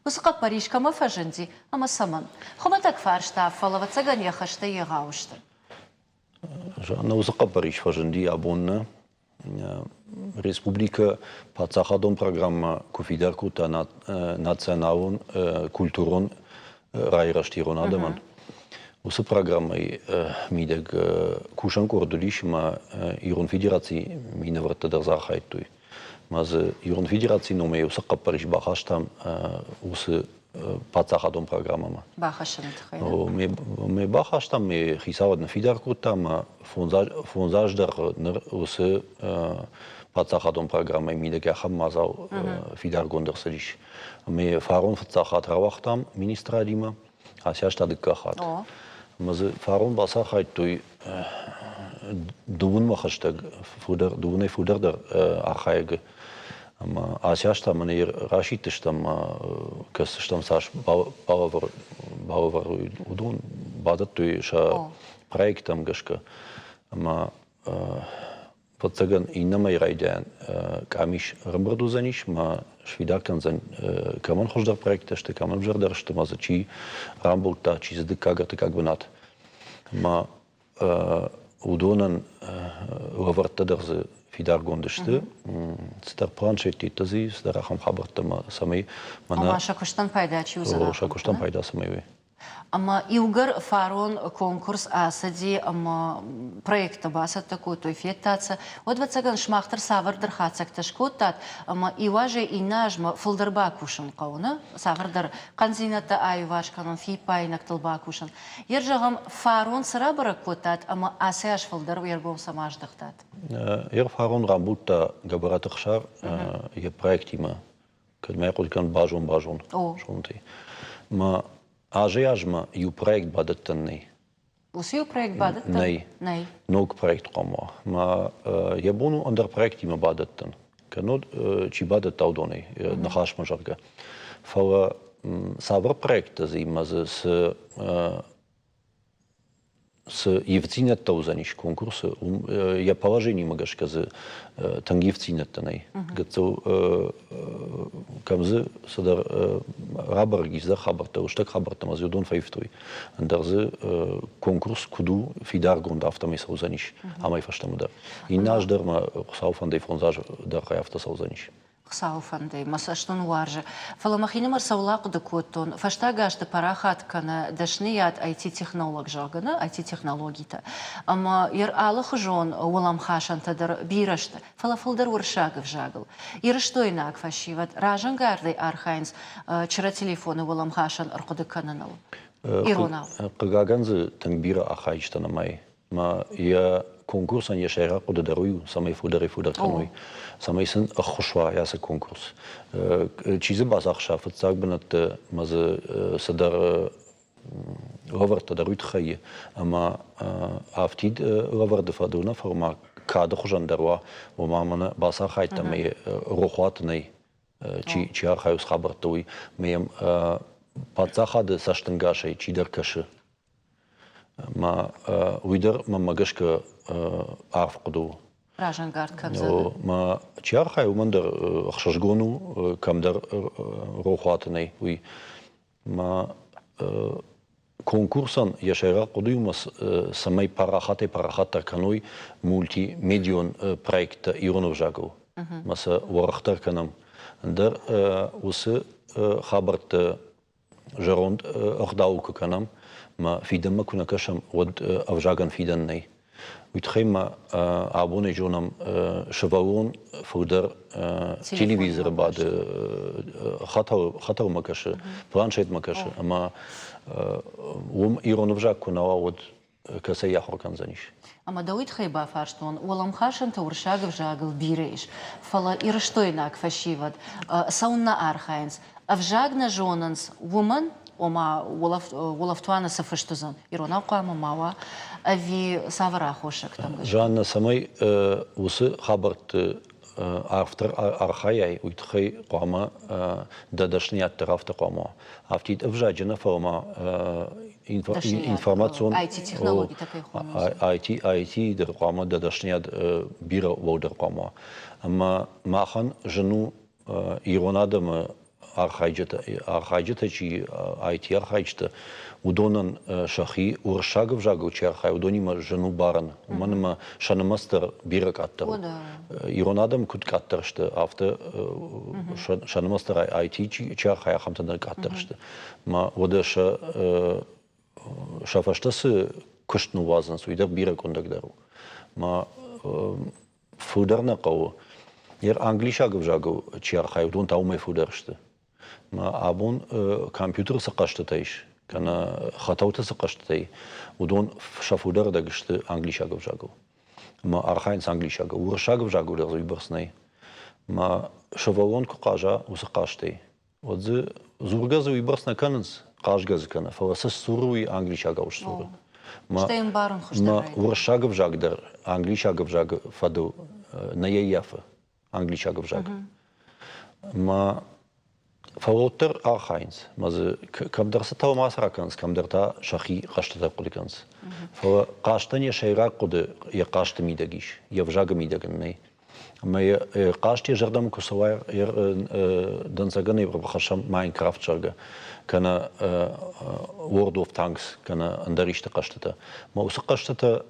Уыцы хъӕппӕрис кӕмӕ фӕзынди ӕмӕ цӕмӕн? Хуымӕтӕг фарста, фӕлӕ ӕвӕццӕгӕн йӕ хӕстӕ егъау сты. Жанна, уыцы хъӕппӕрис фӕзынди абон нӕ. Республикӕ паддзахадон программӕ куы фидар кодта националон культурон райрӕзт ирон адӕмӕн, уыцы программӕйы мидӕг кусӕн къорд уыдис ӕмӕ Ирон Федерацийы минӕвӕрттӕ дӕр дзы архайдтой. Ӕмӕ дзы Ирон Федерацийы номӕй уыцы хъӕппӕрис бахастам уыцы паддзахадон программӕмӕ. Бахӕссыны тыххӕй. Ме бахастам, ме хицауад ныффидар кодта ӕмӕ фондз аз дӕргъы ныр уыцы паддзахадон программӕйы мидӕг ахӕм мадзал фидаргонд ӕрцыдис. Ӕмӕ фарон фыццаг хатт рауагътам министрадимӕ, ацы аз та дыккаг хатт. Ӕмӕ дзы фарон бацархайдтой. Дыууынмӕ хӕстӕг фылдӕр, дыууынӕй фылдӕр дӕр архайӕгы. Ӕмӕ ацы аз та мӕнӕ расидтыстӕм, кӕсдзыстӕм цас балӕвӕрой, уыдон бадӕттой сӕ проекттӕм гӕсгӕ. Ӕмӕ Ӕвӕццӕгӕн, иннӕмӕй райдиан къамис ӕрӕмбырд уыдзӕнис ӕмӕ сфидар кӕндзӕн, кӕмӕн хуыздӕр проекттӕ сты, кӕмӕн ӕвзӕрдӕр сты ӕмӕ дзы чи рамбылдта, чи дзы дыккаг, ӕртыккаг бынат. Ӕмӕ уыдонӕн лӕвӕрттӕ дӕр дзы фидаргонд сты. Цыдӕр планшеттӕ дзы цыдӕр ахӕм хабӕрттӕ ӕмӕ цӕмӕй мӕнӕ... Ома сӕ куыстӕн пайда чи уыдзӕн? Сӕ куыстӕн пайда цӕмӕй уой. Ӕмӕ иугӕр фарон конкурс ацыди ӕмӕ проекттӕ бацӕттӕ кодтой, федтат сӕ, уӕд, ӕвӕццӕгӕн, сымах дӕр цавӕрдӕр хатдзӕгтӕ скодтат ӕмӕ иу азӕй иннӕ азмӕ фылдӕр бакусын хъӕуы, нӕ? Цавӕрдӕр хъӕндзинӕдтӕ аиуварс кӕнын, фиппаинӕгтыл бакусын. Йе зӕгъӕм, фарон цы рабӕрӕг кодтат ӕмӕ ацы аз фылдӕр уе ргом цӕмӕ аздӕхтат? Йе фарон рамбылдта Гӕбӕраты Ӕхсар йӕ проектимӕ кӕд мӕ хъуыды кӕнын базон-базон сонтӕй. Мӕ азӕй-азмӕ иу проект бадӕттӕн нӕй. Уыцы иу проект бадӕттӕн? Нӕй. Нӕй. Ног проект хъуамӕ уа. Мӕ йӕ бон у ӕндӕр проектимӕ бадӕттӕн. Кӕннод чи бадӕтта уыдонӕй ныхасмӕ, зӕгъгӕ. Фӕлӕ цавӕр проекттӕ дзы и мӕ дзы цы цы ивддзинӕдтӕ уыдзӕнис конкурсы, уым йӕ положениемӕ гӕсгӕ дзы тынг ивддзинӕдтӕ нӕй. Гыццыл кӕм дзы цыдӕр рабӕрӕг ис цыдӕр хабӕрттӕ, лыстӕг хабӕрттӕ ӕмӕ дзы уыдон фӕивтой. Ӕндӕр дзы конкурс куыд у фидаргонд, афтӕмӕй цӕудзӕнис амӕй фӕстӕмӕ дӕр. Иннӕ аз дӕр ма Хуыцауы фӕндӕй фондз азы дӕргъы афтӕ цӕудзӕнис. Хуыцауы фӕндӕй, мӕ цӕст ын уарзы. Фӕлӕ мӕхинымӕр цӕуыл ахъуыды кодтон, фӕстаг азты парахат кӕны дӕсныйад IT-технолог, зӕгъгӕ, нӕ IT-технологитӕ. Ӕмӕ йӕ алыхуызон уӕлӕмхасӕнтӕ дӕр бирӕ сты, фӕлӕ фылдӕр уырыссаг ӕвзагыл. Ирыстойнаг фӕсивӕд разӕнгардӕй архайынц чырӕ телефоны уӕлӕмхасӕн ӕрхъуыды кӕныныл. Иронау. Хъыгагӕн дзы тынг бирӕ архайджытӕ нӕмайы. Ӕмӕ йӕ конкурсӕн йӕ сӕйраг хъуыды дӕр уый у, цӕмӕй фылдӕрӕй-фылдӕр кӕной, цӕмӕй сын ӕххуыс уа ацы конкурс. Чи дзы бацахса фыццаг бынӕтты ӕмӕ дзы цыдӕр лӕвӕрттӕ дӕр уый тыххӕй ӕмӕ афтид лӕвӕрды фӕдыл нӕ, фӕлӕ ма кады хуызӕн дӕр уа, ома мӕнӕ бацархайдта ӕмӕ рохуаты нӕй чи, чи архайы уыцы хабӕртты, уый ӕмӕ йӕм паддзахады цӕстӕнгасӕй чидӕр кӕсы. Ӕмӕ уый дӕр мӕнмӕ гӕсгӕ арф хъуыды у. Разӕнгард кӕндзӕн. Мӕ чи архайы, уымӕн дӕр ӕхсызгон у, кӕмдӕр рохуаты нӕй, уый. Мӕ конкурсӕн йӕ сӕйраг хъуыды у, цӕмӕй парахатӕй-парахатдӕр кӕной мультимедион проекттӕ ирон ӕвзагыл. Мӕ сӕ уӕрӕхдӕр кӕнӕм. Ӕндӕр уыцы хабӕртты зӕронд ӕгъдау куы кӕнӕм, мӕ фидӕнмӕ куы нӕ кӕсӕм, уӕд ӕвзагӕн фидӕн нӕй. Уый тыххӕй ма абонӕй зонӕм, сывӕллон фылдӕр телевизоры бады, хӕтӕлмӕ кӕсы, планшетмӕ кӕсы, ӕмӕ уым ирон ӕвзаг куы нӕ уа, уӕд кӕцӕй ахуыр кӕндзӕнис. Ӕмӕ дӕ уый тыххӕй бафарстон, уӕлӕмхасӕнтӕ уырыссаг ӕвзагыл бирӕ ис, фӕлӕ ирыстойнаг фӕсивӕд цӕуыннӕ архайынц, ӕвзаг нӕ зонынц, уымӕн, ома уӕлӕфтуаны цы фыст уыдзӕн, иронау хъуамӕ ма уа, ӕви цавӕр аххосӕгтӕм гӕсгӕ? Жанна, цӕмӕй уыцы хабӕртты арфдӕр архайай, уый тыххӕй хъуамӕ дӕ дӕсныйад дӕр афтӕ хъуамӕ уа. Афтид ӕвзаджы нӕ, фӕлӕ ма информацион IT-технологитӕ кӕй хонынц. IT, IT дӕр хъуамӕ дӕ дӕсныйад бирӕ уӕлдӕр хъуамӕ уа. Ӕмӕ махӕн зын у ирон адӕмы архайджытӕ, архайджытӕ чи IT-архайджытӕ, уыдонӕн сӕхи уырыссаг ӕвзагыл чи архайы, уыдонимӕ зын у барын, уымӕн ӕмӕ сӕ нымӕц дӕр бирӕ къаддӕр у. Ирон адӕм куыд къаддӕр сты, афтӕ сӕ нымӕц дӕр IT чи архайы, ахӕмтӕ дӕр къаддӕр сты. Мӕ уӕдӕ сӕ сӕ фӕстӕ цы куыст ныууадзынц, уый дӕр бирӕ къуындӕгдӕр у. Мӕ фылдӕр нӕ хъӕуы. Йе англисаг ӕвзагыл чи архайы, уыдон та уымӕй фылдӕр сты. Мӕ абон компьютеры цы хъӕзтытӕ ис, кӕнӕ хӕтӕлты цы хъӕзтытӕ и, уыдон сӕ фылдӕр ӕрдӕг сты англисаг ӕвзагыл. Ӕмӕ архайынц англисагыл. Уырыссаг ӕвзагыл дӕр дзы уыйбӕрц нӕй. Мӕ сывӕллон куы хъаза уыцы хъазтӕй, уӕд дзы дзургӕ дзы уыйбӕрц нӕ кӕнынц, хъазгӕ дзы кӕны, фӕлӕ цы сдзуры, уый англисагау сдзуры. Стӕй ӕмбарын хуыздӕр райдайы. Уырыссаг ӕвзаг дӕр англисаг ӕвзагы фӕдыл нӕ ййафы англисаг ӕвзаг. Ма фӕлӕ уӕддӕр архайынц. Ма дзы кӕмдӕр цы тӕлмац ракӕнынц, кӕмдӕр та сӕхи хъӕстытӕ хъуыды кӕнынц. Фӕлӕ хъазтӕн йӕ сӕйраг хъуыды йӕ хъазты мидӕг ис, йе взагы мидӕг ын нӕй. Ӕмӕ йӕ хъазт йӕ зӕрдӕмӕ куы цӕуа, дӕнцӕгӕн ӕй ӕрбахӕссӕм Майнкрафт, зӕгъгӕ, кӕнӕ World of Tanks, кӕнӕ ӕндӕр исты хъӕзтытӕ. Ӕмӕ уыцы хъӕзтытӕ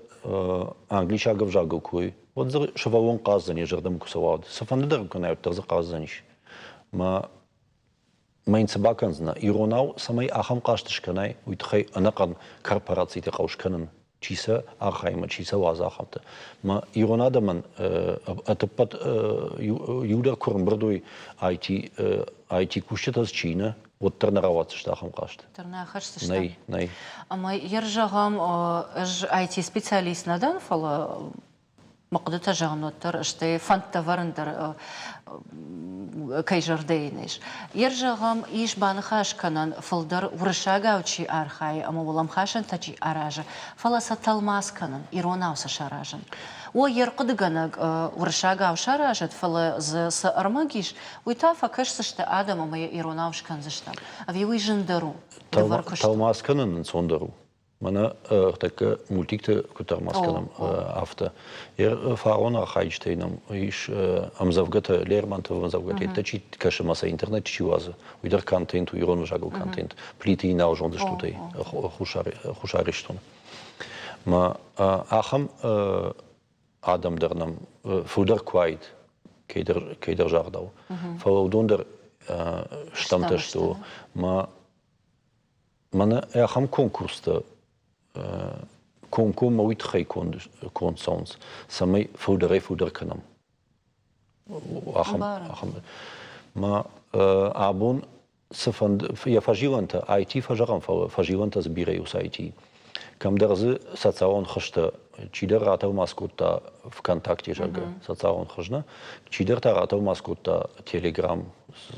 англисаг ӕвзагыл куы уой, уӕд дзы сывӕллон хъаздзӕн, йӕ зӕрдӕмӕ куы цӕуа, уӕд. Цыфӕнды дӕр куы нӕ, уӕддӕр дзы хъаздзӕнис. Мӕ мӕ йын цы бакӕндзынӕ? Иронау цӕмӕй ахӕм хъазт скӕнай, уый тыххӕй ӕнӕхъӕн корпорациты хъӕу скӕнын, чи сӕ архайы ӕмӕ чи сӕ уадзы ахӕмтӕ. Мӕ ирон адӕмӕн ӕтӕппӕт иу дӕр куы рымбырд уой IT, IT кусджытӕ дзы чи нӕ, уӕддӕр нӕ рауадздзысты ахӕм хъазт. Дӕр нӕ ахӕсдзысты? Нӕй, нӕй. Ӕмӕ йе зӕгъӕм, ӕз IT-специалист нӕ дӕн, фӕлӕ мӕ хъуыдытӕ зӕгъын уӕддӕр, стӕй фӕндтӕ вӕрын дӕр кӕй зӕрдӕ йын ис. Йе зӕгъӕм, ис баныхас кӕнӕн, фылдӕр уырыссагау чи архайы ӕмӕ уӕлӕмхасӕнтӕ чи аразы, фӕлӕ сӕ тӕлмац кӕнын, иронау сӕ саразын. О, йе рхъуыдыгӕнӕг уырыссагау саразӕд, фӕлӕ дзы цы ӕрмӕг ис, уый та фӕкӕсдзысты адӕм ӕмӕ йӕ иронау скӕндзыстӕм. Ӕви уый зындӕр у? Дывӕр куыст. Тӕлмац кӕнын ӕнцондӕр у. Мӕнӕ тӕккӕ мультикты куыд тӕлмац кӕнӕм, афтӕ. Фарон архайджытӕй нӕм ис ӕмдзӕвгӕтӕ, Лермонтовы ӕмдзӕвгӕтӕ, чи кӕсы ӕмӕ сӕ интернеты чи уадзы, уый дӕр контент у, ирон ӕвзагыл контент. Плиты Инал зондзыстут ӕй Хуссар Ирыстоны. Мӕ ахӕм адӕм дӕр нӕм фылдӕр куы уаид, кӕйдӕр, кӕйдӕр загъдау. Фӕлӕ уыдон дӕр стӕмтӕ сты. Мӕ Мӕнӕ ахӕм конкурстӕ комкоммӕ уый тыххӕй конд цӕуынц, цӕмӕй фылдӕрӕй-фылдӕр кӕнӕм. Ахӕм, ахӕм. Ма абон цыфӕнды йӕ фӕзилӕнтӕ IT фӕзӕгъӕм, фӕлӕ фӕзилӕнтӕ дзы бирӕ ис IT. Кӕмдӕр дзы социалон хызтӕ чидӕр ратӕлмац кодта ВКонтакте, зӕгъгӕ, социалон хыз, нӕ? Чидӕр та ратӕлмац кодта Telegram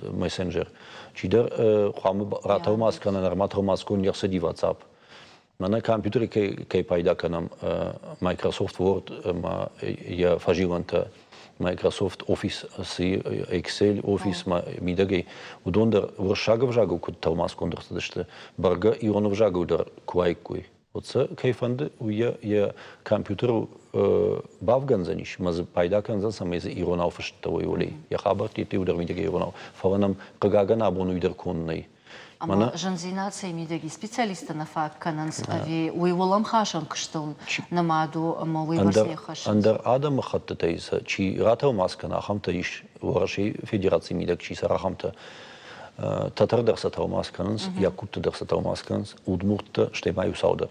мессенджер. Чидӕр хъуамӕ ратӕлмац кӕна, нырма тӕлмацгонд не рцыди WhatsApp. Мӕнӕ компьютеры кӕй пайда кӕнӕм, Microsoft Word ӕмӕ йӕ фӕзилӕнтӕ, Microsoft Office, Excel, Office мидӕгӕй, уыдон дӕр уырыссаг ӕвзагыл куыд тӕлмацгонд ӕрцыдысты, бӕргӕ ирон ӕвзагыл дӕр куы уаиккой. Уӕд сӕ кӕй фӕнды, уый йӕ йӕ компьютерыл бавгӕндзӕнис ӕмӕ дзы пайда кӕндзӕн, цӕмӕй дзы иронау фыстытӕ уой уӕле. Йӕ хабӕртты иу дӕр мидӕгӕй иронау. Фӕлӕ нӕм, хъыгагӕн, абон уый дӕр конд нӕй. Ӕмӕ зындзинад цӕй мидӕг и? Специалисттӕ нӕ фаг кӕнынц ӕви уый уӕлӕмхасӕн куыстыл нымад у ӕмӕ уый бӕрц не ххӕссынц? Ӕндӕр адӕмыхӕттытӕй сӕ чи ратӕлмац кӕна, ахӕмтӕ ис Уӕрӕсейы Федерацийы мидӕг чи цӕры, ахӕмтӕ. Тӕтӕр дӕр сӕ тӕлмац кӕнынц, якуттӕ дӕр сӕ тӕлмац кӕнынц, удмурттӕ, стӕй ма иу цалдӕр.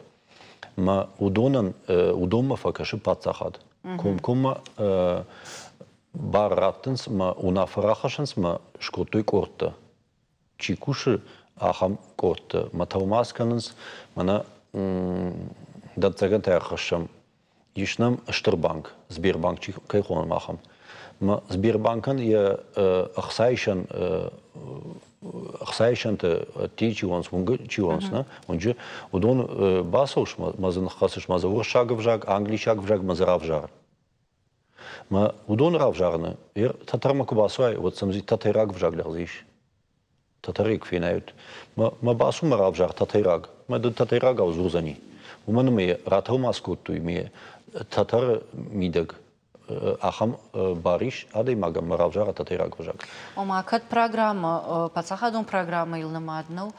Мӕ уыдонӕн уыдонмӕ фӕкӕсы паддзахад. Комкоммӕ бар раттынц мӕ уынаффӕ рахӕссынц мӕ скодтой къордтӕ. Чи кусы, ахӕм къордтӕ мӕ тӕлмац кӕнынц, мӕнӕ дӕнцӕгӕнтӕ ӕрхӕссӕм Ис нӕм стыр банк, Сбербанк чи кӕй хонӕм, ахӕм. Мӕ Сбербанкӕн йӕ ӕхцаисӕн ӕхцаисӕнты ӕдде чи уонц, уынгы чи уонц, нӕ, уынджы, уыдон бацӕуыс мӕ дзы ныххӕцыс, мӕ дзы уырыссаг ӕвзаг, англисаг ӕвзаг мӕ дзы равзар. Мӕ уыдон равзарыны, тӕтӕрмӕ куы бацӕуай, уӕд сӕм тӕтӕйраг ӕвзаг дӕр дзы ис. Тӕтӕрик фенӕйут. Мӕ бацу мӕ равзар тӕтӕйраг. Мӕ ды тӕтӕйрагау дзурдзӕни. Уымӕн ӕмӕ йӕ ратӕлмац кодтой ме тӕтӕры мидӕг ахӕм бар ис адӕймагӕн мӕ равзара тӕтӕйраг ӕвзаг. Ома кӕд программӕ, паддзахадон программӕйыл нымад нӕу,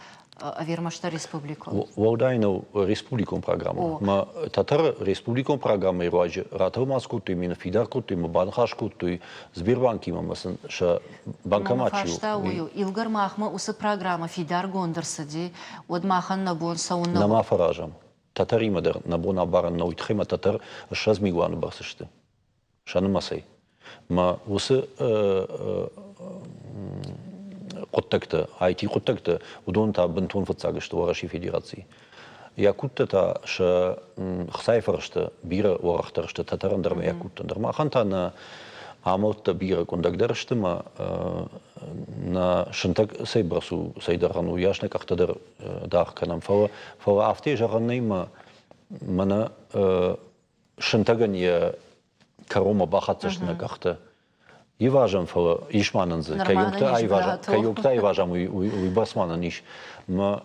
ӕви ӕрмӕстдӕр республикон? Уӕлдай нӕу республикон программӕ. Мӕ тӕтӕры республикон программӕйы руаджы ратӕлмац кодтой, ме ныффидар кодтой, мӕ баныхас кодтой Сбербанкимӕ ӕмӕ сын сӕ банкомат чи у. Фарста уый у, иугӕр махмӕ уыцы программӕ фидаргонд ӕрцыди, уӕд махӕн нӕ бон цӕуын нӕ Нӕма фӕразӕм. Тӕтӕримӕ дӕр нӕ бон абарӕн нӕу, уый тыххӕй ма тӕтӕр 20 милуаны бӕрц сты сӕ нымӕцӕй. Мӕ уыцы хъуыддӕгтӕ, IT хъуыддӕгтӕ, уыдон та бынтон фыццаг сты Уӕрӕсейы Федерацийы. Якуттӕ та сӕ хцайы фӕрӕзтӕ бирӕ уӕрӕхдӕр сты тӕтӕрӕн дӕр ӕмӕ якуттӕн дӕр. Махӕн та нӕ амӕлттӕ бирӕ къуындӕгдӕр сты ӕмӕ нӕ сынтӕг цӕйбӕрц у, цӕйдӕргъӕн у, уыйас нӕ къӕхтӕ дӕр даргъ кӕнӕм. Фӕлӕ, фӕлӕ афтӕ зӕгъӕн нӕй, мӕ Мӕнӕ сынтӕгӕн йӕ кӕронмӕ бахӕццӕ сты нӕ къӕхтӕ. Ивазӕм, фӕлӕ ис ма нын дзы. Кӕйонгтӕ айвазӕм, уый бӕрц ма нын ис. Мӕ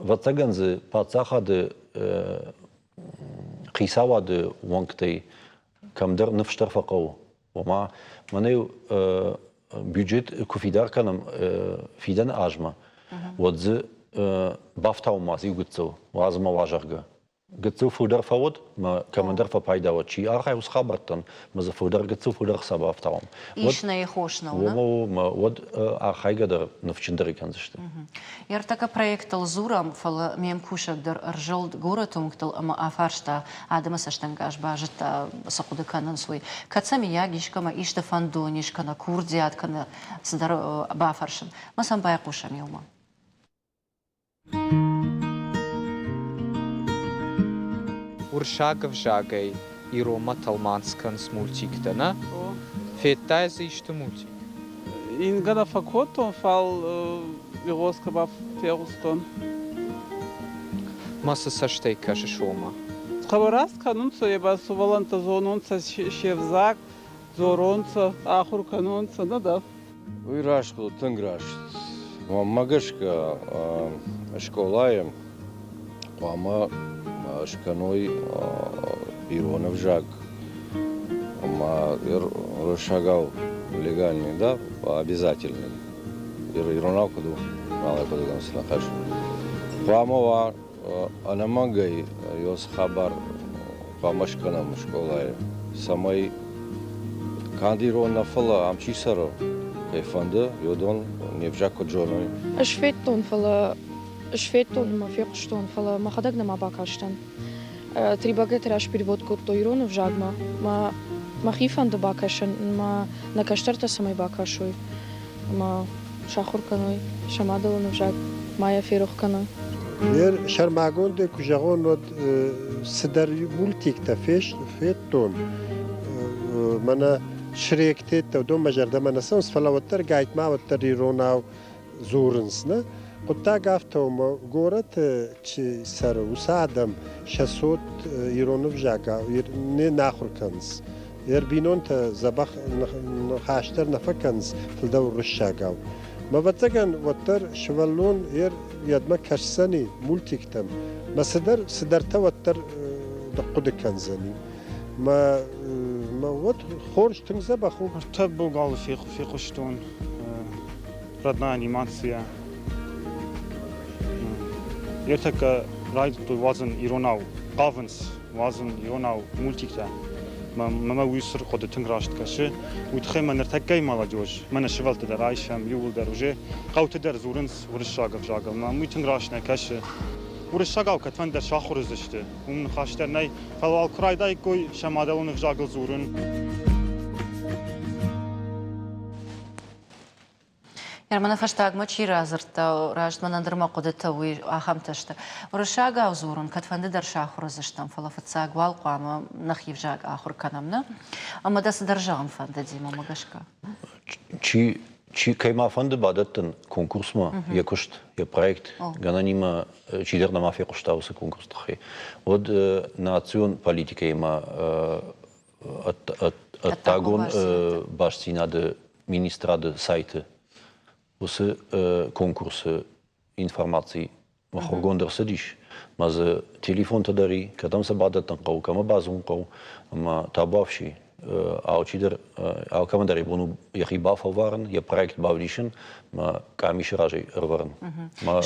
ӕвӕццӕгӕн дзы паддзахады хицауады уӕнгтӕй кӕмдӕр ныфс дӕр фӕхъӕуы. Ома, мӕнӕ-иу бюджет куы фидар кӕнӕм фидӕны азмӕ, уӕд дзы бафтауын ма иу гыццыл, уадз мӕ уа, зӕгъгӕ. Гыццыл фылдӕр фӕуӕд, мӕ кӕмӕндӕр фӕпайда уӕд, чи архайы уыцы хабӕрттӕн, мӕ дзы фылдӕр гыццыл фылдӕр хца бафтауӕм. Ис нӕ хос нӕу, нӕ? Уӕд архайгӕ дӕр ныфсджындӕр кӕндзысты. Ӕртӕккӕ проектыл дзурӕм, фӕлӕ ме мкусӕг дӕр ӕрзылд горӕты уынгтыл ӕмӕ афарста, адӕмы цӕстӕнгас базыдта, цы хъуыды кӕнынц, уый. Кӕд сӕ миййаг искӕмӕ исты фӕндон ис, кӕнӕ курдиат, кӕнӕ цыдӕр бафӕрсын. Мӕ сӕм байхъусӕм иумӕ. Уырыссаг ӕвзагӕй иронмӕ тӕлмац кӕнынц мультиктӕ, нӕ? Федтай дзы исты мультик? Ингӕнӕ фӕкодтон, фал игъосгӕ ба фегъустон. Ма цы цӕстӕй кӕсыс уомӕ? Хъӕбӕр раст кӕнунцӕ, е ба сувӕллӕнттӕ зонунцӕ се взаг, дзоронцӕ, ахур кӕнунцӕ, нӕ дӕ? Уый раст у, тынг раст. Мӕнмӕ гӕсгӕ, скъолайы хъуамӕ скӕной ирон ӕвзаг ӕмӕ уырыссагау легальный, да, обязательный. Иронау куыд у, нал ӕй хъуыды кӕнын цы ныхас. Хъуамӕ уа ӕнӕмӕнгӕй ёс хабар хъуамӕ скӕнӕм скъолайы, цӕмӕй канд ирон нӕ, фӕлӕ ам чи цӕры, кӕй фӕнды, уыдон не взаг куыд зоной. Ӕз федтон, фӕлӕ ӕз федтон ӕмӕ фехъуыстон, фӕлӕ мӕхӕдӕг нӕма бакастӕн. Три богатыря перевод кодтой ирон ӕвзагмӕ. Мӕ мӕхи фӕнды бакӕсын, мӕ нӕ кӕстӕртӕ цӕмӕй бакӕсой ӕмӕ сахуыр кӕной сӕ мадӕлон ӕвзаг, ма йӕ ферох кӕной. Ныр сӕрмагондӕй куы зӕгъон, уӕд цыдӕр мультиктӕ федтон, мӕнӕ Шрек-теттӕ, уыдон мӕ зӕрдӕмӕ нӕ цӕуынц, фӕлӕ уӕддӕр гайтма уӕддӕр иронау дзурынц, нӕ? Хъуыддаг афтӕ у, ӕмӕ горӕты чи цӕры, уыцы адӕм сӕ цот ирон ӕвзагау не нахуыр кӕнынц. Йе рбинонтӕ дзӕбӕх ныхас дӕр нӕ фӕкӕнынц, фылдӕр уырыссагау. Мӕ ӕвӕццӕгӕн, уӕддӕр сывӕллон йе йедмӕ кӕсдзӕни мультиктӕм, мӕ цыдӕр цыдӕртӕ уӕддӕр ныхъхъуыды кӕндзӕни. Мӕ, мӕ уӕд хорз тынг дзӕбӕх у. Ӕртӕ богалы фехъуыстон родная анимация. Ӕртӕккӕ райдыдтой уадзын иронау, хъавынц уадзын иронау мультиктӕ. Мӕ уый сыр хъуыды тынг раст кӕсы. Уый тыххӕй мӕ ныртӕккӕйы молодежь, мӕнӕ сывӕлтты дӕр айсӕм, иууылдӕр уже хъӕуты дӕр дзурынц уырыссаг ӕвзагыл. Мӕм уый тынг раст нӕ кӕсы. Уырыссагау кӕдфӕндӕр сахуыр уыдзысты, уым ныхас дӕр нӕй, фӕлӕ уал куы райдаиккой сӕ мадӕлон ӕвзагыл дзурын. Германы фӕстагмӕ чи радзырдта, раст мӕнӕн дӕр мӕ хъуыдытӕ уый ахӕмтӕ сты. Уырыссагау дзурын кӕдфӕнды дӕр сахуыр уыдзыстӕм, фӕлӕ фыццаг уал хъуамӕ нӕхи взаг ахуыр кӕнӕм, нӕ? Ӕмӕ дӕ цыдӕр зӕгъын фӕнды, Димамӕ гӕсгӕ? Чи, чи кӕй ма фӕнды бадӕттын конкурсмӕ йӕ куыст, йӕ проект, гӕнӕнимӕ чидӕр нӕма фехъуыста уыцы конкурсы тыххӕй, уӕд национ политикӕимӕ ӕддагон бастдзинады министрады сайты уыцы конкурсы информаци мыхуыргонд ӕрцыдис. Мӕ дзы телефонтӕ дӕр и, кӕдӕм сӕ бадӕттын хъӕуы, кӕмӕ бадзурын хъӕуы, ӕмӕ табуафси алчидӕр, алкӕмӕн дӕр йӕ бон у йӕхи бафӕлварын, йӕ проект бавдисын, мӕ къамисы разӕй ӕрвӕрын. Мӕ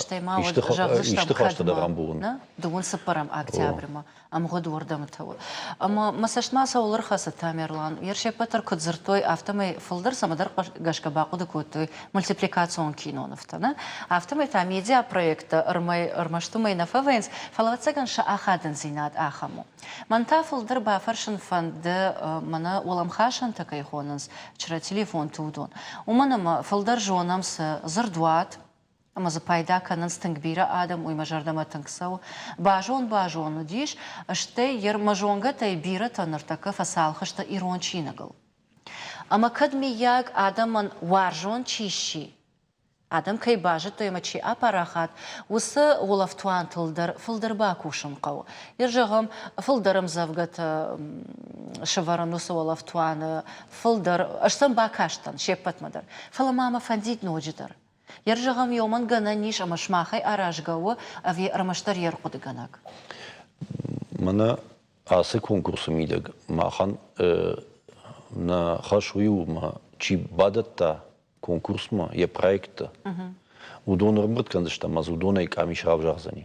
исты хӕстӕ дӕр рамбулын. Дыууын цыппӕрӕм октябрьмӕ ӕмгъуыд уырдӕмты у. Ӕмӕ мӕ цӕст ма цӕуыл ӕрхӕцыд Тамерлан, йе се ппӕт дӕр куыд дзырдтой, афтӕмӕй фылдӕр цӕмӕдӕр гӕсгӕ бахъуыды кодтой мультипликацион кинонывтӕ. Нӕ? Афтӕмӕй та медиапроекттӕ ӕрмӕст уымӕй нӕ фӕвӕййынц, фӕлӕ ӕвӕццӕгӕн сӕ ахадындзинад ахӕм у. Мӕн та фылдӕр бафӕрсын фӕнды, мӕнӕ уӕлӕмхасӕнтӕ кӕй хонынц чырӕ телефонты уыдон. Уымӕн ӕмӕ фылдӕр зонӕм цы дзырдуат, ӕмӕ дзы пайда кӕнынц тынг бирӕ адӕм, уый мӕ зӕрдӕмӕ тынг цӕуы. Базон-базон уыдис, стӕй йе мӕ зонгӕтӕй бирӕтӕ ныртӕккӕ фӕцалх сты ирон чиныгыл. Ӕмӕ кӕд мыййаг адӕмӕн уарзон чи сси, Адӕм кӕй базыдтой ӕмӕ чи апарахат, уыцы улӕфтуантыл дӕр фылдӕр бакусын хъӕуы. Йе зӕгъӕм, фылдӕр ӕмдзӕвгӕтӕ сӕвӕрын уыцы уӕлӕфтуаны, фылдӕр, ӕз сӕм бакастӕн се ппӕтмӕ дӕр. Фӕлӕ ма мӕ фӕндид ноджыдӕр. Йе зӕгъӕм, уымӕн гӕнӕн ис ӕмӕ сымахӕй аразгӕ у ӕви ӕрмӕстдӕр йе рхъуыдыгӕнӕг? Мӕнӕ ацы конкурсы мидӕг махӕн нӕ хӕс уый у, ӕмӕ чи бадӕтта конкурсмӕ йӕ проекттӕ, уыдон ӕрӕмбырд кӕндзыстӕм ӕмӕ дзы уыдонӕй къамис равзардзӕни.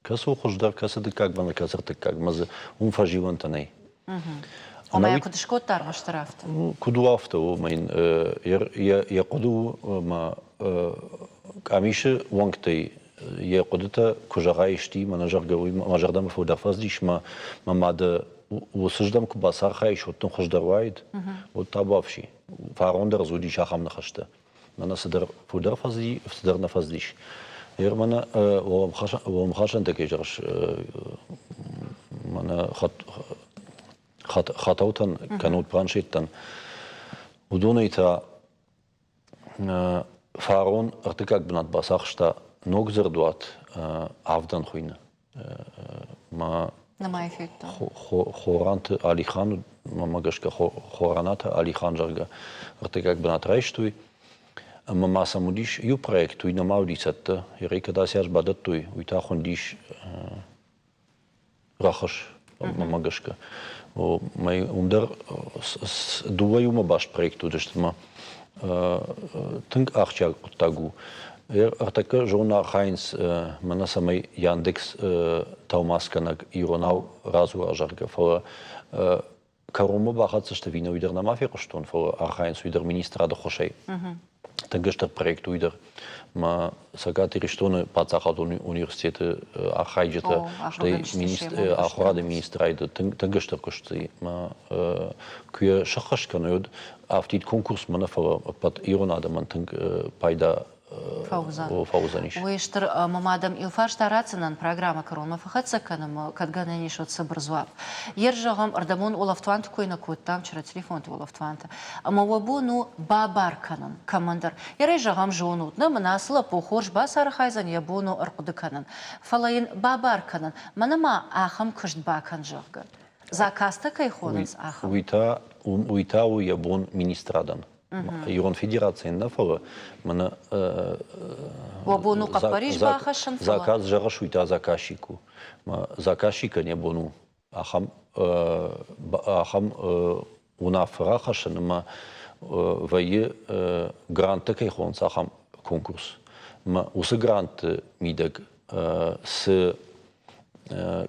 Кӕцы у хуыздӕр, кӕцы дыккаг мӕнӕ кӕцы ӕртыккаг, ӕмӕ дзы уым фӕзилӕнтӕ нӕй. Омӕ куыд скодта ӕрмӕстдӕр афтӕ? Куыд у афтӕ, у, ӕмӕ йын йӕ хъуыды у, ӕмӕ къамисы уӕнгтӕй йӕ хъуыдытӕ куы зӕгъа исти, мӕнӕ зӕгъгӕ, уый мӕ зӕрдӕмӕ фылдӕр фӕцыдис, мӕ мӕ мады уыцыздӕм куы бацархаис, уӕд дын хуыздӕр уаид, уӕд та бафси. Фарон дӕр дзы уыдис ахӕм ныхӕстӕ. Мӕнӕ цыдӕр фылдӕр фӕцыди, цыдӕр нӕ фӕцыдис. Ер мӕнӕ уӕлӕмхасӕнтӕ кӕй зӕгъыс, мӕнӕ хӕтӕлтӕн кӕнут планшеттӕн, уыдонӕй та фарон ӕртыккаг бынат бацахста ног дзырдуат авдӕн хуыйны. Ма Нымайы федтон. Хоранты Алихан, мӕнмӕ гӕсгӕ Хоранаты Алихан, зӕгъгӕ, ӕртыккаг бынат райстой. Ӕмӕ ма сӕм уыдис иу проект, уый нӕма уыди цӕттӕ. Ерӕй кӕд ацы аз бадӕттой, уый та хуындис рӕхыс, мӕнмӕ гӕсгӕ. Уым дӕр дыууӕ иумӕ баст проект уыдысты ӕмӕ тынг ахсджиаг хъуыддаг у. Ӕртӕккӕ зон архайынц мӕнӕ цӕмӕй Яндекс тӕлмацгӕнӕг иронау радзура, зӕгъгӕ, фӕлӕ кӕронмӕ бахӕццӕ сты ӕви нӕ, уый дӕр нӕма фехъуыстон, фӕлӕ архайынц уый дӕр министрады ӕххуысӕй. Тынг стыр проект уый дӕр. Мӕ Цӕгат Ирыстоны паддзахадон университеты архайджытӕ, стӕй ахуырады министрады тынг стыр куыст мӕ куы йӕ сӕххӕст кӕной, уӕд афтид конкурсмӕ нӕ, фӕлӕ ӕппӕт ирон адӕмӕн тынг пайда фӕуыдзӕнис. Уый стыр ӕмӕ ма дӕм иу фарста ратдзынӕн программӕ кӕронмӕ фӕхӕццӕ кӕнынмӕ, кӕд гӕнӕн ис, уӕд цыбыр дзуапп. Ер зӕгъӕм, ӕрдӕбон улӕфтуанты кой нӕ кодтам, чырӕ телефонты улӕфтуанты. Ӕмӕ уӕ бон у бабар кӕнын кӕмӕндӕр. Ерӕй зӕгъӕм, зонут, нӕ мын ацы лӕппу хорз бацархайдзӕн, йӕ бон у ӕрхъуыды кӕнын. Фӕлӕ йын бабар кӕнын, мӕнӕ ма ахӕм куыст бакӕн, зӕгъгӕ. Заказтӕ кӕй хонынц, ахӕм. Уый та, уый та у йӕ бон министрадӕн. Ирон Федерацийӕн нӕ, фӕлӕ мӕнӕ Уӕ бон у хъӕппӕрис бахӕссын, фӕлӕ заказ зӕгъыс, уый та заказчик у. Заказчикӕн йӕ бон у ахӕм ахӕм уынаффӕ рахӕссын ӕмӕ вӕййы гранттӕ кӕй хонынц, ахӕм конкурс. Ӕмӕ уыцы грантты мидӕг цы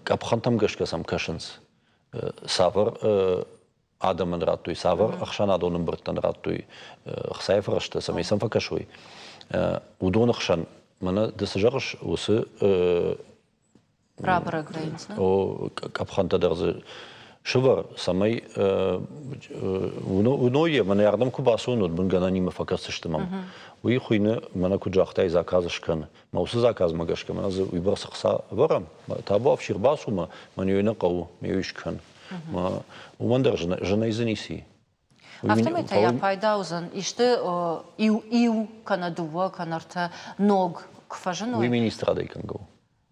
къӕпхӕнтӕм гӕсгӕ сӕм кӕсынц, цавӕр адӕмӕн радтой, цавӕр ӕхсӕнадон ӕмбырдтӕн радтой ӕхцайы фӕрӕзтӕ, цӕмӕй сӕм фӕкӕсой, уыдоны хсӕн, мӕнӕ ды цы зӕгъыс, уыцы рабӕрӕг вӕййынц. О, къӕпхӕнтӕ дӕр дзы сывӕр, цӕмӕй уыной йӕ, мӕнӕ ардӕм куы бацӕуон, уӕд мын гӕнӕнимӕ фӕкӕсдзысты мӕм. Уый хуыйны, мӕнӕ куыд загътай, заказ скӕн. Мӕ уыцы заказмӕ гӕсгӕ мӕнӕ дзы уыйбӕрц ӕхца ӕвӕрӕм, табуафси ӕрбацу мӕ, мӕн ӕй нӕ хъӕуы, ме уый скӕн. Уымӕн дӕр зынӕй дзы ницы и. Афтӕмӕй та йӕ пайда уыдзӕн исты иу иу кӕнӕ дыууӕ кӕнӕ ӕртӕ ног куы фӕзыной. Уый министрадӕй кӕнгӕ у.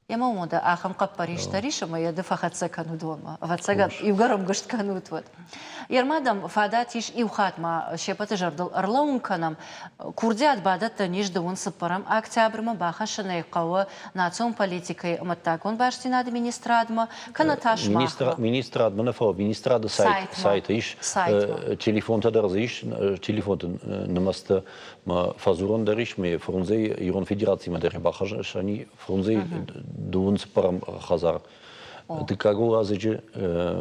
Ӕмӕ уымӕ дӕ ахӕм хъӕппӕрис дӕр ис, ӕмӕ йӕ ды фӕхӕццӕ кӕн уыдонмӕ. Ӕвӕццӕгӕн, иугӕр ӕмгуыст кӕнут, уӕд. Ерма дӕм фадат ис иу хатт ма се ппӕты зӕрдыл ӕрлӕууын кӕнӕм. Курдиат бадӕттӕн ис дыууын цыппӕрӕм октябрмӕ, бахӕссын ӕй хъӕуы национ политикӕйы ӕмӕ ӕддагон бастдзинады министрадмӕ, кӕнӕ та сымахмӕ. Министрадмӕ нӕ, фӕлӕ министрады сайты ис, телефонтӕ дӕр дзы ис, телефонты нымӕцтӕ ма фӕдзурӕн дӕр ис, ме Фрунзейы Ирон Федерацимӕ дӕр бахӕссӕн Фрунзейы дыууын цыппӕрӕм хӕдзар. Дыккаг уӕладзыджы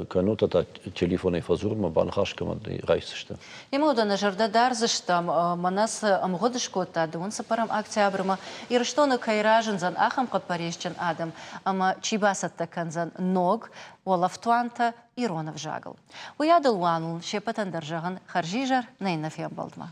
кӕнут та телефонӕй фӕдзурынмӕ баныхас кӕмӕн райсдзысты. Ӕмӕ уыдоны зӕрдӕ дардзыстӕм, мӕнӕ цы ӕмгъуыд скодта дыууын цыппӕрӕм октябрмӕ Ирыстоны кӕй разындзӕн, ахӕм хъӕппӕрисджын адӕм ӕмӕ чи бацӕттӕ кӕндзӕн ног уӕлӕфтуантӕ ирон ӕвзагыл. Уыйадыл уал уын се ппӕтӕн дӕр зӕгъын хӕрзизӕр нӕ иннӕ фембӕлдмӕ.